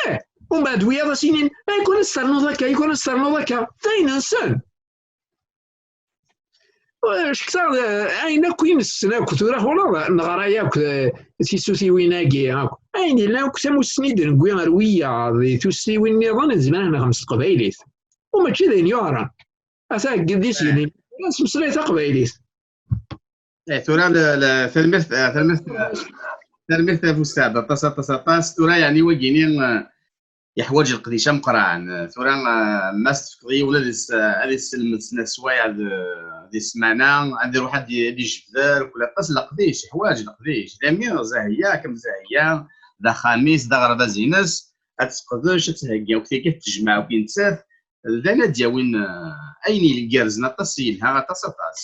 eh, umbeɛd wiyaḍ as-inin, "Ay, kwan ad s-ternuḍ akka, ay, kwan ad s-ternuḍ akka." D ayen nsen. Cektaɣ, eh, ayen akk i nessen akk, tura ɣur-neɣ neɣra akk, eh, tisutiwin-agi akk. Ayen yellan akk, tamussni d-newwi ar wiyaḍ, di tusutiwin nniḍen, nezmer ad nexdem s teqbaylit. U mačči d ayen yuɛren. Ata deg idis-nni, tura nettmeslay taqbaylit. Eh, tura le-, le-, tanemmirt, eh, tanemmirt, eh, tanemmirt a Fussad, aṭas, aṭas, aṭas. Tura, yeɛni, wagini, eh, yeḥwaǧ leqdic ameqqran. Eh, tura, eh, ma s-tefkeḍ yiwen ad is-, ad isselmed snat swayeɛ d-, di ssmana, ad iruḥ ad i-, ad ijebder, kul aṭas leqdic, yeḥwaǧ leqdic. D amiɣ Zahya, kem Zahya, d axxam-is, d aɣerbaz-ines, ad teqdec, ad theggi akk tagi, ad tejmeɛ akk i nettat, d ayen ad d-yawin, eh, ayen igerrzen aṭas, yelha aṭas, aṭas.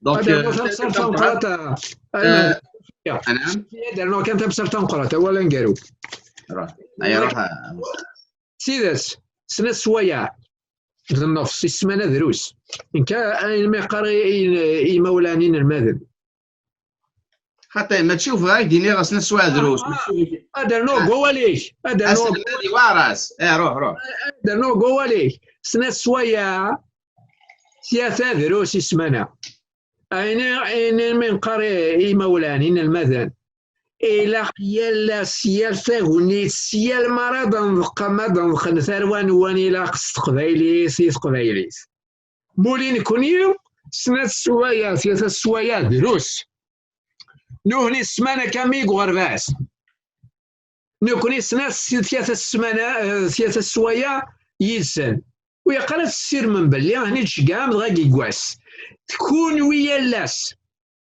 Donc, ad rnuɣ, eh, tamsalt tameqqrant, eh, eh, anɛam? Ad rnuɣ kan tamsalt tameqqrant, awal aneggaru. Ruḥ. Ay, ruḥ, eh, s tidet, snat swayeɛ d nnefs i ssmana drus. Nekk ayen mi qqar i, i, i imawlan, inelmaden. Xaṭi, mačči ur bɣiɣ ad ak-d-iniɣ snat swayeɛ drus. Ah, mačči ur-, ad rnuɣ deg wawal-ik. Ad rnuɣ, aselmad iweɛṛ-as. Eh, ruḥ, ruḥ. Ad rnuɣ deg wawal-ik. Snat swayeɛ, tlata drus i ssmana. Ayen, ayen mi neqqar i, i imawlan, inelmaden, ilaq yal ass, yal tagnit, s yal mi ara d-neḍqem, ad d-neḍqen tarwa-nwen, ilaq s teqbaylit, i teqbaylit. Muli nekni, snat swayeɛ, tlata swayeɛ drus. Nuhni ssmana kamil deg uɣerbaz. Nekni snat, tlata ssmana, eh, tlata swayeɛ yid-sen. Ur ilaq ara ad tessirmem belli ahni tceggɛem dɣa deg wass. Kunwi yal ass,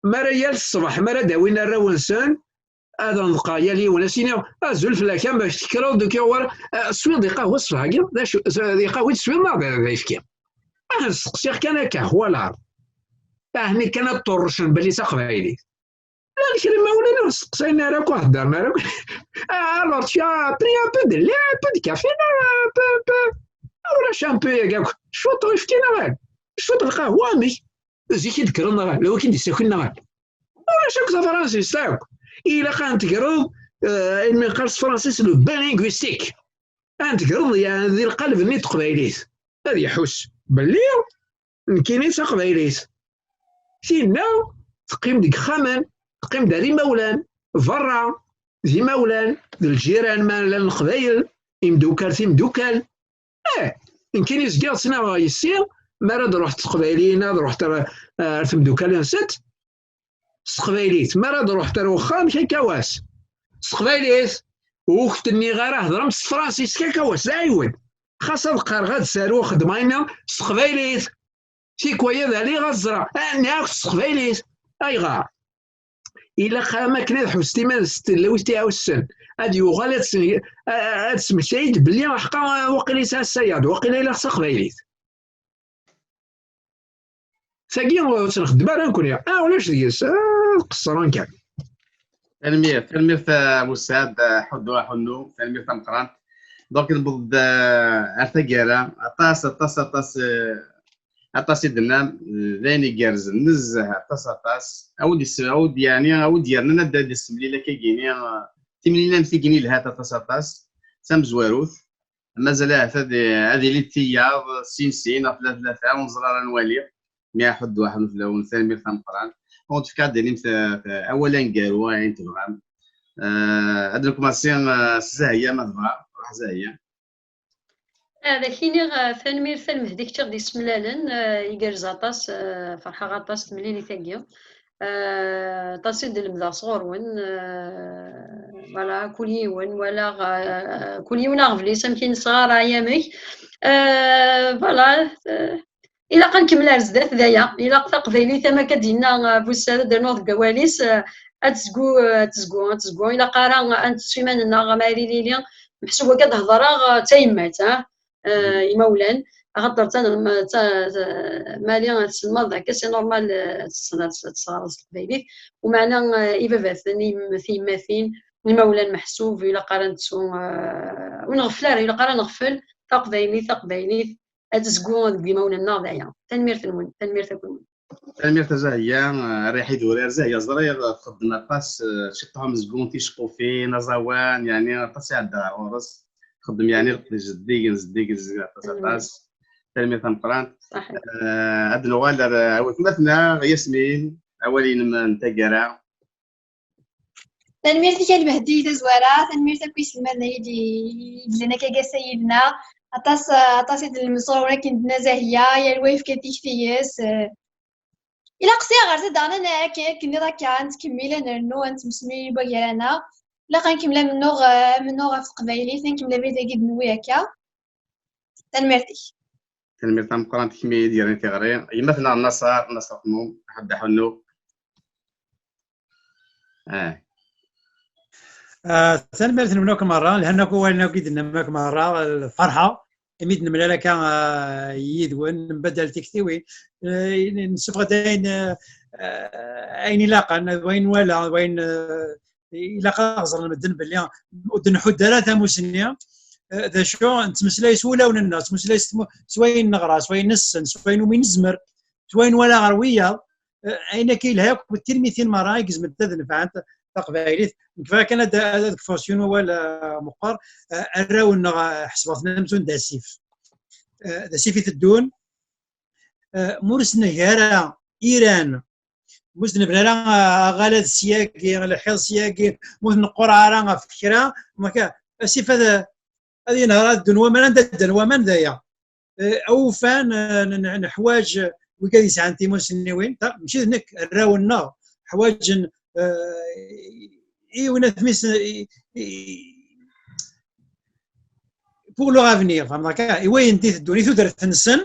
mi ara yal ṣṣbeḥ, mi ara d-awin arraw-nsen, ad neḍqeɣ yal yiwen, as-iniɣ, "Azul fell-ak, amek tekkreḍ, d ukiɣ war, eh, teswiḍ di qahwa ṣṣbeḥ-agi? D acu, d iqahwi teswiḍ neɣ d, d ayefki?" Ah, nesteqsiɣ kan akka, voilà. Ahni kan ad ṭṭurrcen belli d taqbaylit. Llan kra imawlan ur steqsayen ara akk, ur heddren ara akk. Ah, alors, tu as pris un peu de lait, un peu de café, non, un peu, un peu. Ulac un peu-agi akk. Cwiṭ uyefki neɣ ala? Cwiṭ lqahwa, amek? Zik i d-kkreḍ neɣ ala? Wi k-id-issakin neɣ ala? Ulac akk tafransist akk. Ilaq ad n-tegreḍ, eh, ayen mi neqqar s tefransist le bain linguistique. Ad n-tegreḍ, yeɛni, di lqaleb-nni n teqbaylit. Ad iḥuss belli nekkini d taqbaylit. Tinna teqqim deg yixxamen, teqqim-d ar imawlan, berra, d imawlan, d lǧiran, ma llan leqbayel, imdukal, timdukal. Eh, nekkini zgiɣ ttnaɣeɣ yess-i, mi ara d-ruḥ teqbayliyin, ad ruḥ ar, ar temdukal-nsent, s teqbaylit. Mi ara d-ruḥ ar uxxam, kakawas, s teqbaylit. Ur k-d-nniɣ ara hedrem s tefransist, kakawas, d aɛiwen. Xas ad qqareɣ ad saruɣ, xedmeɣ ayenna s teqbaylit. Tikwaya d aliɣ ad ẓreɣ. Ah, nniɣ-ak s teqbaylit. Ayɣer? Ilaq am akken ad ḥussen iman-nsen, tella wid t-iɛussen. ad yuɣal ad s-, ad smektayen-d belli ḥqa waqila yesɛa ssayaḍ, waqila ilaq s taqbaylit. Tagi ur tt-nxeddem ara nekkni. Ah, ulac deg-s. Ah, qeṣṣren kan. Tanemmirt, tanemmirt a Musab, a Ḥuddu, a Ḥunnu, tanemmirt tameqqrant. Donc, newweḍ-d, ah, ar taggara, aṭas, aṭas, aṭas, eh, aṭas i d-tennam, eh, d ayen igerrzen nezzeh, aṭas, aṭas. Awi-d is-, awi-d, yeɛni, awi-d yernan ad d-, ad d-issemlil akkagini, ah, timlilan tigini lhat aṭas, aṭas, d tamezwarut. Mazal ahat ad, ad ilint tiyaḍ, sin, sin, ɣef tlata, tlata, ur neẓri ara, nwali. Mi aḥuddu, aḥuddu fell-awen, tanemmirt tameqqrant. Ur tefka ad d-tinimt, eh, awal aneggaru, ayen tebɣam. Eh, ad nkumasi, eh, s Zahya, ma tebɣa, ruḥ Zahya. Ad ak-iniɣ, eh, tanemmirt a Lmehdi, kečč i ɣ-d-yessemlalen, eh, igerrez aṭas, eh, ferḥeɣ aṭas temlilit-agi. Eh, aṭas i d-lemdeɣ sɣur-wen. Eh, voilà, kul yiwen, walaɣ, eh, kul yiwen aɣbel-is, amek i nesɣaray, amek. Eh, voilà, eh, ilaq ad nkemmel ar zdat d aya. Ilaq taqbaylit, am akka d-yenna, eh, Bussad, ad d-rnuɣ deg wawal-is, eh, ad tezgu, eh, ad tezgu, ad tezgu. Ilaq ara ad nettu iman-nneɣ, ma yili yili, meḥsub akka d-hedreɣ, eh, d tayemmat, ah. Eh, imawlan, axaṭer d ta-, ta-, ta-, mali tselmadeḍ akka, c'est normal, eh, ad tessneḍ ad tesɣareḍ s teqbaylit. Umeɛna, eh, ibabaten, im-, tiyemmatin, imawlan meḥsub, ilaq ara nettu, eh, ur nɣeffel ara, ilaq ara neɣfel taqbaylit, taqbaylit ad tezgu deg imawlan-nneɣ d aya. Tanemmirt-nwen, tanemmirt akk-nwen. Tanemmirt a Zahya, eh, rriḥ idurar Zahya, ẓriɣ, eh, txeddem aṭas, eh, ciṭṭuḥ amezgun, ticeqqufin, aẓawan, yeɛni aṭas i iɛedda ɣer ɣur-s. Txeddem yeɛni zeddigen, zeddigen, zeddigen aṭas, aṭas. Tanemmirt tameqqrant. Ṣaḥit. Eh, ad nuɣal ar, eh, weltma-tneɣ Yasmin, awal-inem n taggara. Tanemmirt-ik a Lmehdi tazwara, tanemmirt akk i yiselmaden-agi d-, i yellan akka ass-a yid-neɣ. Aṭas, aṭas i d-nlemẓur akken d-tenna Zahya, yal wa yefka tikti-is. Eh, ilaq siɣer ad d-aɣen akken, akken nniḍ akka, ad nettkemmil, ad nernu, ad nettemsemmil i wagar-aneɣ. Ilaq ad nkemmel amennuɣ, eh, amennuɣ ɣef teqbaylit, ad nkemmel abrid-agi d-newwi akka. Tanemmirt-ik. Tanemmirt tameqqrant i kemmi i d-yerran tiɣri. Yemma-tneɣ Naṣer, Naṣer Xmum, Ḥedd Ḥunnu. Ah. Ah, tanemmirt-nwen akk merra, lhan akk wawalen akk i d-tennam akk merra, lferḥa imi d-nemlal akka, ah, yid-wen, nembaddal tiktiwin, eh, nessufeɣ-d ayen, eh, eh, ayen ilaqen, d wayen nwala, d wayen, eh, ilaq ad ẓren medden belli ur d-nḥudd ara tamusni, eh, d acu, nettmeslay s wulawen-nneɣ, nettmeslay s tmu-, s wayen neɣra, s wayen nessen, s wayen umi nezmer, s wayen nwala ɣer wiyaḍ, eh, ayen akka yelha akk d tilmitin merra i izemren ad nefɛent taqbaylit. Nekk bɣiɣ kan ad, ad, ad kfuɣ s yiwen wawal, eh, meqqer, eh, arraw-nneɣ, eh, ḥesbeɣ-ten amzun d asif. Eh, d asif iteddun, eh, ma ur s-neg ara iran, ma ur s-nebna ara, eh, aɣalad syagi, lḥiḍ syagi, ma ur t-neqqur ara ɣef kra, ma ka-, asif ad, ad yenher, ad ddun waman, anda ddan waman d aya. Eh, awufan, eh, n-, n-, neḥwaǧ wigad yesɛan timussniwin, ta-, mačči d nekk, arraw-nneɣ ḥwaǧen, eh, i winat mis, i, i, pour leur avenir, fehmeḍ akka? I wayen d-iteddun, i tudert-nsen,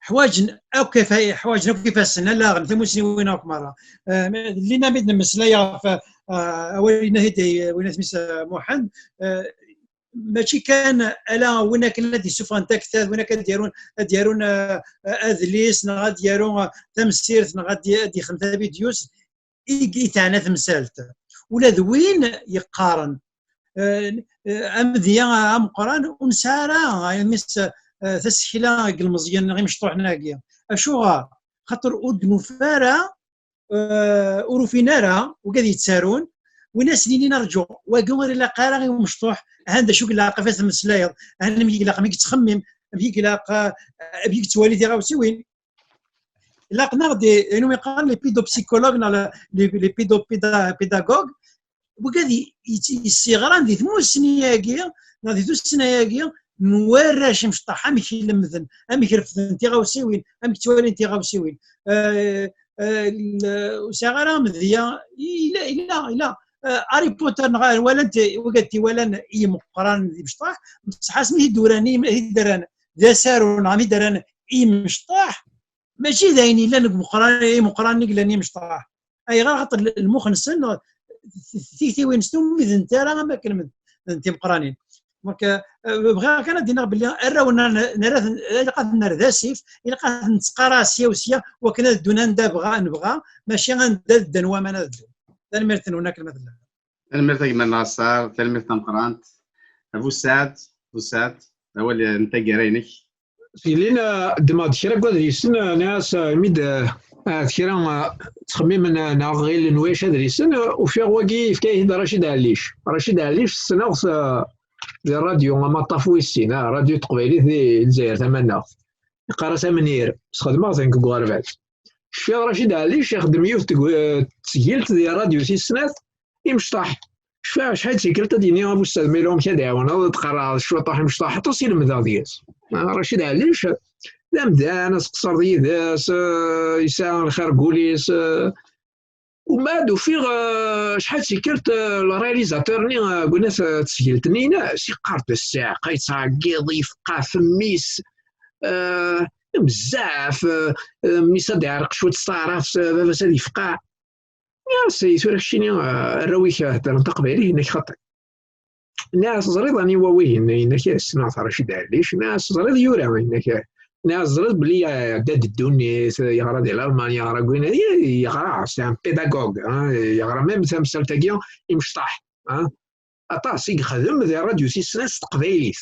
ḥwaǧen akk ifa-, ḥwaǧen akk ifassen, allaɣen, timussniwin akk merra. Eh, llinna mi d-nemmeslay ɣef, eh, awal-inna i d-, winat mis, eh, Muḥend, eh, mačči kan ala win akken ad d-issufɣen taktabt, win akken ad d-yarun, ad d-yarun, eh, adlis, neɣ ad d-yaru, eh, tamsirt, neɣ ad d-, ad d-yexdem tavidyut, i, i teɛna temsalt. Ula d win yeqqaren, eh, eh, amedya ameqqran ur nesɛi ara, eh, mis, eh, tasekla deg ilmeẓyen neɣ imecṭuḥen-agi. Acuɣer? Xaṭer ur d-nufi ara, eh, ur ufin ara wigad yettarun, win ad sen-yinin: "Rǧu, wagi ur ilaq ara i umecṭuḥ, ahan d acu i ilaq ɣef ad tmeslayeḍ, ahan amek i ilaq, amek i yettxemmim, amek i ilaq, eh, amek i yettwali tiɣawsiwin." Ilaq-aɣ-d, ayen umi qqaren les pédopsychologues neɣ les, les, les pédopéda-, pédagogues, wigad i, i, yessiɣran di tmussni-agi neɣ di tussna-agi n warrac imecṭaḥ, amek i lemden, amek refden tiɣawsiwin, amek ttwalin tiɣawsiwin. Eh, eh, l-, ur sɛiɣ ara amedya, ila, ila, ila. Eh, Harry Potter neɣ walan-t, wigad t-iwalan i yimeqqranen d imecṭaḥ, bṣeḥ asmi i d-uran, i, i d-rran d asaru neɣ mi d-rran i yimecṭaḥ, mačči d ayen yellan deg umeqqran, imeqqranen i yellan imecṭaḥ. Ayɣer? Xaṭer l-, lmux-nsen, tiktiwin-nsent ur mmident ara am wakken d timeqqranin. Donc, euh, bɣiɣ kan ad d-iniɣ belli arraw-nneɣ n-, nra-ten, ilaq ad ten-nerr d asif, ilaq ad ten-nettqara sya u sya, wakken ad ddun anda bɣa, nebɣa, mačči anda ddan waman ad ddun. Tanemmirt-nwen akken ma tella. Tanemmirt a gma Naṣer, tanemmirt tameqqrant. A Bussaɛd, Bussaɛd, awal n taggara-inek. Tilin, eh, ddmeɣ-d kra n wadrisen, eh, nniɣ-as, eh, imi d, eh, ahat kra, eh, ttxemmimen, eh, neɣ ɣilen wiyac adrisen, eh, ufiɣ wagi yefka-yi-t-id Racid Ɛellic. Racid Ɛellic ssneɣ-t, eh, di rradyu amaṭṭaf wis sin, eh, rradyu n teqbaylit di Lezzayer tamaneɣt. Yeqqar-as Amenir, sxedmeɣ-ten deg uɣerbaz. Cfiɣ Racid Ɛellic ixeddem yiwet teg-, eh, tesgilt di rradyu tis snat, imecṭaḥ. Cfiɣ acḥal d tikkelt ad d-yini Abu Ssadmi, amek ad iɛawen, ad d-qarreɛ cwiṭ aḥ imecṭaḥ, aṭas i lemdeɣ deg-s. Ah, Racid Ɛellic, d amdan, aseqṣer d yid-s, eh, yesɛa lxir deg wul-is, eh. Umbeɛd ufiɣ, eh, acḥal d tikkelt, eh, le réalisateur-nni, eh, deg unat, eh, tesgilt-nni ines, yeqqar-d sseɛqa, yettɛeggiḍ, yefqa f mmi-s, eh, bezzaf, eh, eh, mmi-s ad iɛreq cwiṭ s taɛrabt, eh, baba-s ad yefqeɛ. Nniɣ-as, "I tura keččini, eh, arraw-ik, eh, heddren taqbaylit?" Yenna-k, "Xaṭi." Nniɣ-as, "Teẓriḍ aniwa wihin?" Yenna-k, "Ssneɣ-t, Racid Ɛellic." Nniɣ-as, "Teẓriḍ yura?" Yenna-k, nniɣ-as, "Teẓriḍ belli, eh, iɛedda-d ddunit, yeɣra di Lalman, yeɣra deg win, eh, yeɣra, c'est un pédagogue, hein, yeɣra même tamsalt-agi imecṭaḥ, hein." Aṭas i yexdem di rradyu tis snat s teqbaylit.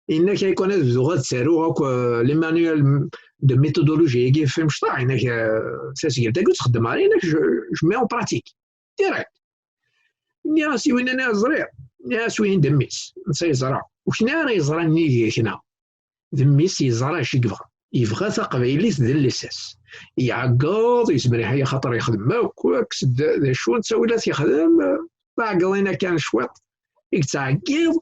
Yenna-k, "Ay kan ad bduɣ ad ttaruɣ akk, euh, les manuels de méthodologie-agi f imecṭaḥ." Yenna-k, euh, "Tasgilt-agi ur txeddem ara." Yenna-k, "Je, je mets en pratique direct." Nniɣ-as i winna-nni, "Ẓriɣ." Nniɣ-as, "Wihin d mmi-s, netta yeẓra." Ur kni ara yeẓra nnig kna. D mmi-s yeẓra acu i yebɣa. Yebɣa taqbaylit d lsas. Iɛeggeḍ, yezmer iḥya xaṭer yexdem akk, akkes d, d acu n ttawilat yexdem, taɛeggeḍin akka cwiṭ i yettɛeggiḍ,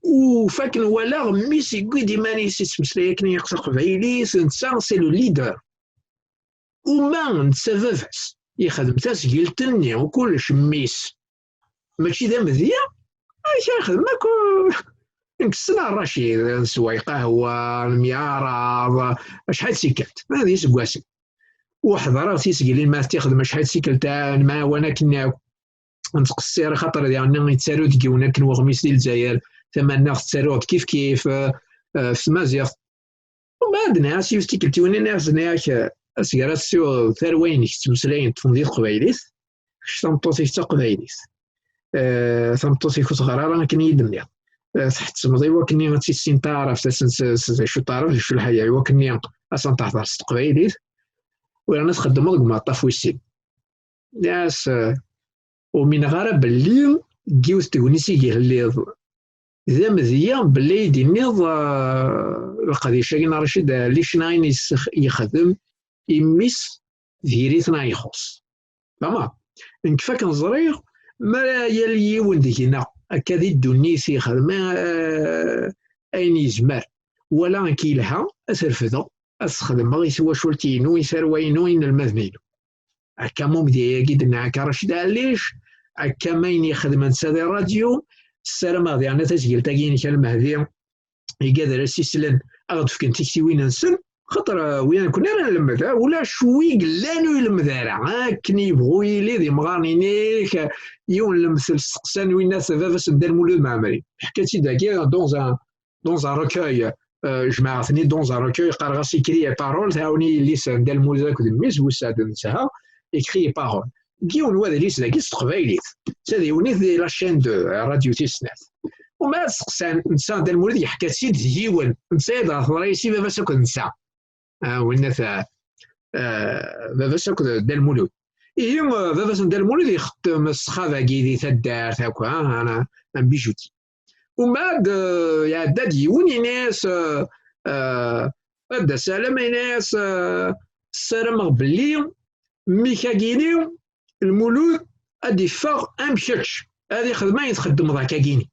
u fakken walaɣ mmi-s yewwi-d iman-is yettmeslay akken ilaq taqbaylit, netta c'est le leader. Uma netta baba-s yexdem tasgilt-nni u kullec, mmi-s mačči d amedya, amek ara yexdem akk? Nekk ssneɣ Racid, neswa lqahwa, nemyeɛraḍ, acḥal d tikkelt, d iseggasen. U ḥeḍreɣ tisgilin ma t-ixdem acḥal d tikkelt, nemɛawan akken akk. Nettqessir, axaṭer diɣen yettaru deg yiwen akken weɣmis di Lezzayer, tamaneɣt ttaruɣ-d kifkif, eh, eh, f tmaziɣt. Umbeɛd nniɣ-as yiwet tikkelt i winna, nniɣ-as, nniɣ-ak, eh, asgar ad tessiweḍ tarwa-inek ttmeslayen, ṭṭfen di teqbaylit, kečč tameṭṭut-ik d taqbaylit. Eh, tameṭṭut-ik ur teɣri ara akken i yi-d-tenniḍ. Eh, tḥettmeḍ i wakken ad tt-issin taɛrabt, ad s-, s-, s-, d acu taɛrabt, d acu lḥaya, i wakken ad sen-tehder s teqbaylit, u yerna txeddmeḍ deg umaṭṭaf wis sin. Nniɣ-as, eh, ur umineɣ ara belli deg yiwet tegnit i yelliḍ d amedya belli i d-inniḍ, eh, leqdic-agi n Racid Ɛellic, ayen yes-, yexdem i mmi-s diri-t neɣ ixuṣ. Fahmeḍ? Nekk fakken ẓriɣ, mi ara yal yiwen deg-neɣ akka di ddunit yexdem, eh, ayen yezmer, wala nekk yelha, ad t-refdeɣ, ad t-xedmeɣ i twacult-inu, i tarwa-inu, i inelmaden-inu. Akka am umedya-agi d-nenna akka Racid Ɛellic, akka am ayen yexdem netta di rradyu, ssarameɣ diɣen tasgilt-agi-inek a Lmehdi, igad ara s-islen, ad aɣ-d-fken tiktiwin-nsen, xaṭer, eh, wi nekkni ara nlemmed, eh, ulac wi yellan ur ilemmed ara, eh, akken yebɣu yili d imɣaren-inek, eh, yiwen lemtel steqsan winna-t baba-s n Dda Lmulud Mɛemmri, ḥka-tt-id dagi dans un, dans un recueil, eh, jemɛeɣ-ten-id dans un recueil, qqareɣ-as Écrits et paroles, tɛawen-iyi yelli-s n Dda Lmulud akked mmi-s, Bussaɛd n Sha, Écrits et paroles. Deg yiwen wadlis dagi s teqbaylit, d tadiwennit di la chaîne deux, eh, rradyu tis snat. Umbeɛd steqsan, netta Dda Lmulud yeḥka-tt-id d yiwen, netta i d-teḍra-yas i baba-s akked netta. Ah, winna ta-, eh, baba-s akked Dda Lmulud. Ihi, eh, baba-s n Dda Lmulud ixeddem ṣṣxab-agi di taddart akk, ah, ana, un bijoutier. Umbeɛd, eh, iɛedda-d yiwen, yenna-yas, eh, eh, a Dda Salam, yenna-yas, eh, ssarameɣ belli mmi-k-agi-ni, Lmulud, ad d-iffeɣ am kečč, ad ixdem ayen txeddmeḍ akka-gini.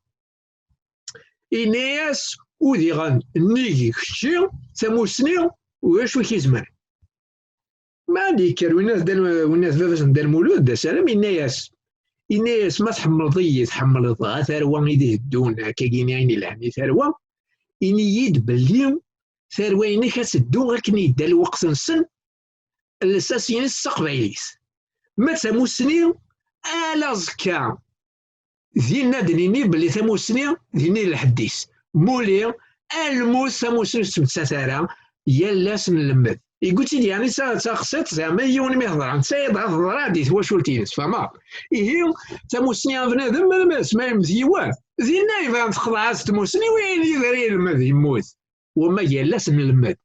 Yenna-yas, udiɣen nnig kečči tamusni, ulac wi k-izemren. Ma ad d-yekker winna d, winna d baba-s n Dda Lmulud, Dda Salam, yenna-yas, yenna-yas, ma tḥemmleḍ-iyi, tḥemmleḍ a tarwa i d-iteddun, akka-gini ayen ilhan i tarwa, ini-yi-d belli tarwa-inek ad teddu akken yedda lweqt-nsen, lsas-ines s teqbaylit. Ma d tamussni, Ala ẓekka, dinna ad d-nini belli tamusni dinna i lḥedd-is. Muli, a lmut, tamusni ur tettmettat ara, yal ass nlemmed. Yeggu-tt-id yeɛni d ta-, d taxṣiṭ, zeɛma i yiwen mi hedreɣ, netta i dɣa teḍra-d i twacult-ines, tfehmeḍ? Ihi, tamusni a bnadem, ma, ma, ma yemmet yiwen, dinna yebɣa texḍeɛ-as tmusni, win yebɣa yelmed, yemmut. Wamma yal ass nlemmed.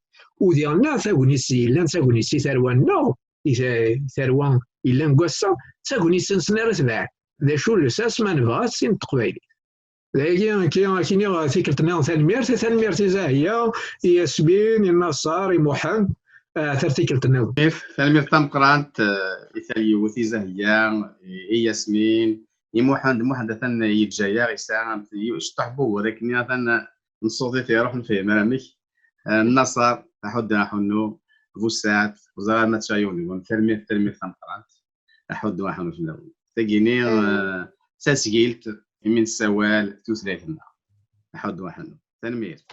U diɣen tagnit yellan d tagnit i tarwa-nneɣ, i ta-, tarwa yellan deg wass-a, d tagnit-nsen ara tebɛed. D acu lsas ma nebɣa-tt tin n teqbaylit. Dagi, nekki, ad k-iniɣ tikkelt-nniḍen tanemmirt, tanemmirt i Zahya, i Yasmin, i Naṣer, i Muḥend, ah, tar tikkelt-nniḍen. Tanemmirt tameqqrant, eh, i tal yiwet, i Zahya, i, i Yasmin, i Muḥend. Muḥend atan yeǧǧa-yaɣ, yesɛa am t-, cṭuḥ n wugur akken atan nṣuḍ-it iruḥ, nefhem ara amek. Eh, Naṣer, aḥuddu aḥunnu, Bussaɛd, ur ẓriɣ ma tečča yiwen deg-wen. Tanemmirt, tanemmirt tameqqrant. Aḥuddu aḥunnu fell-awen. Tagini, eh, d tasgilt imi nessawal tutlayt-nneɣ. Aḥuddu aḥunnu. Tanemmirt.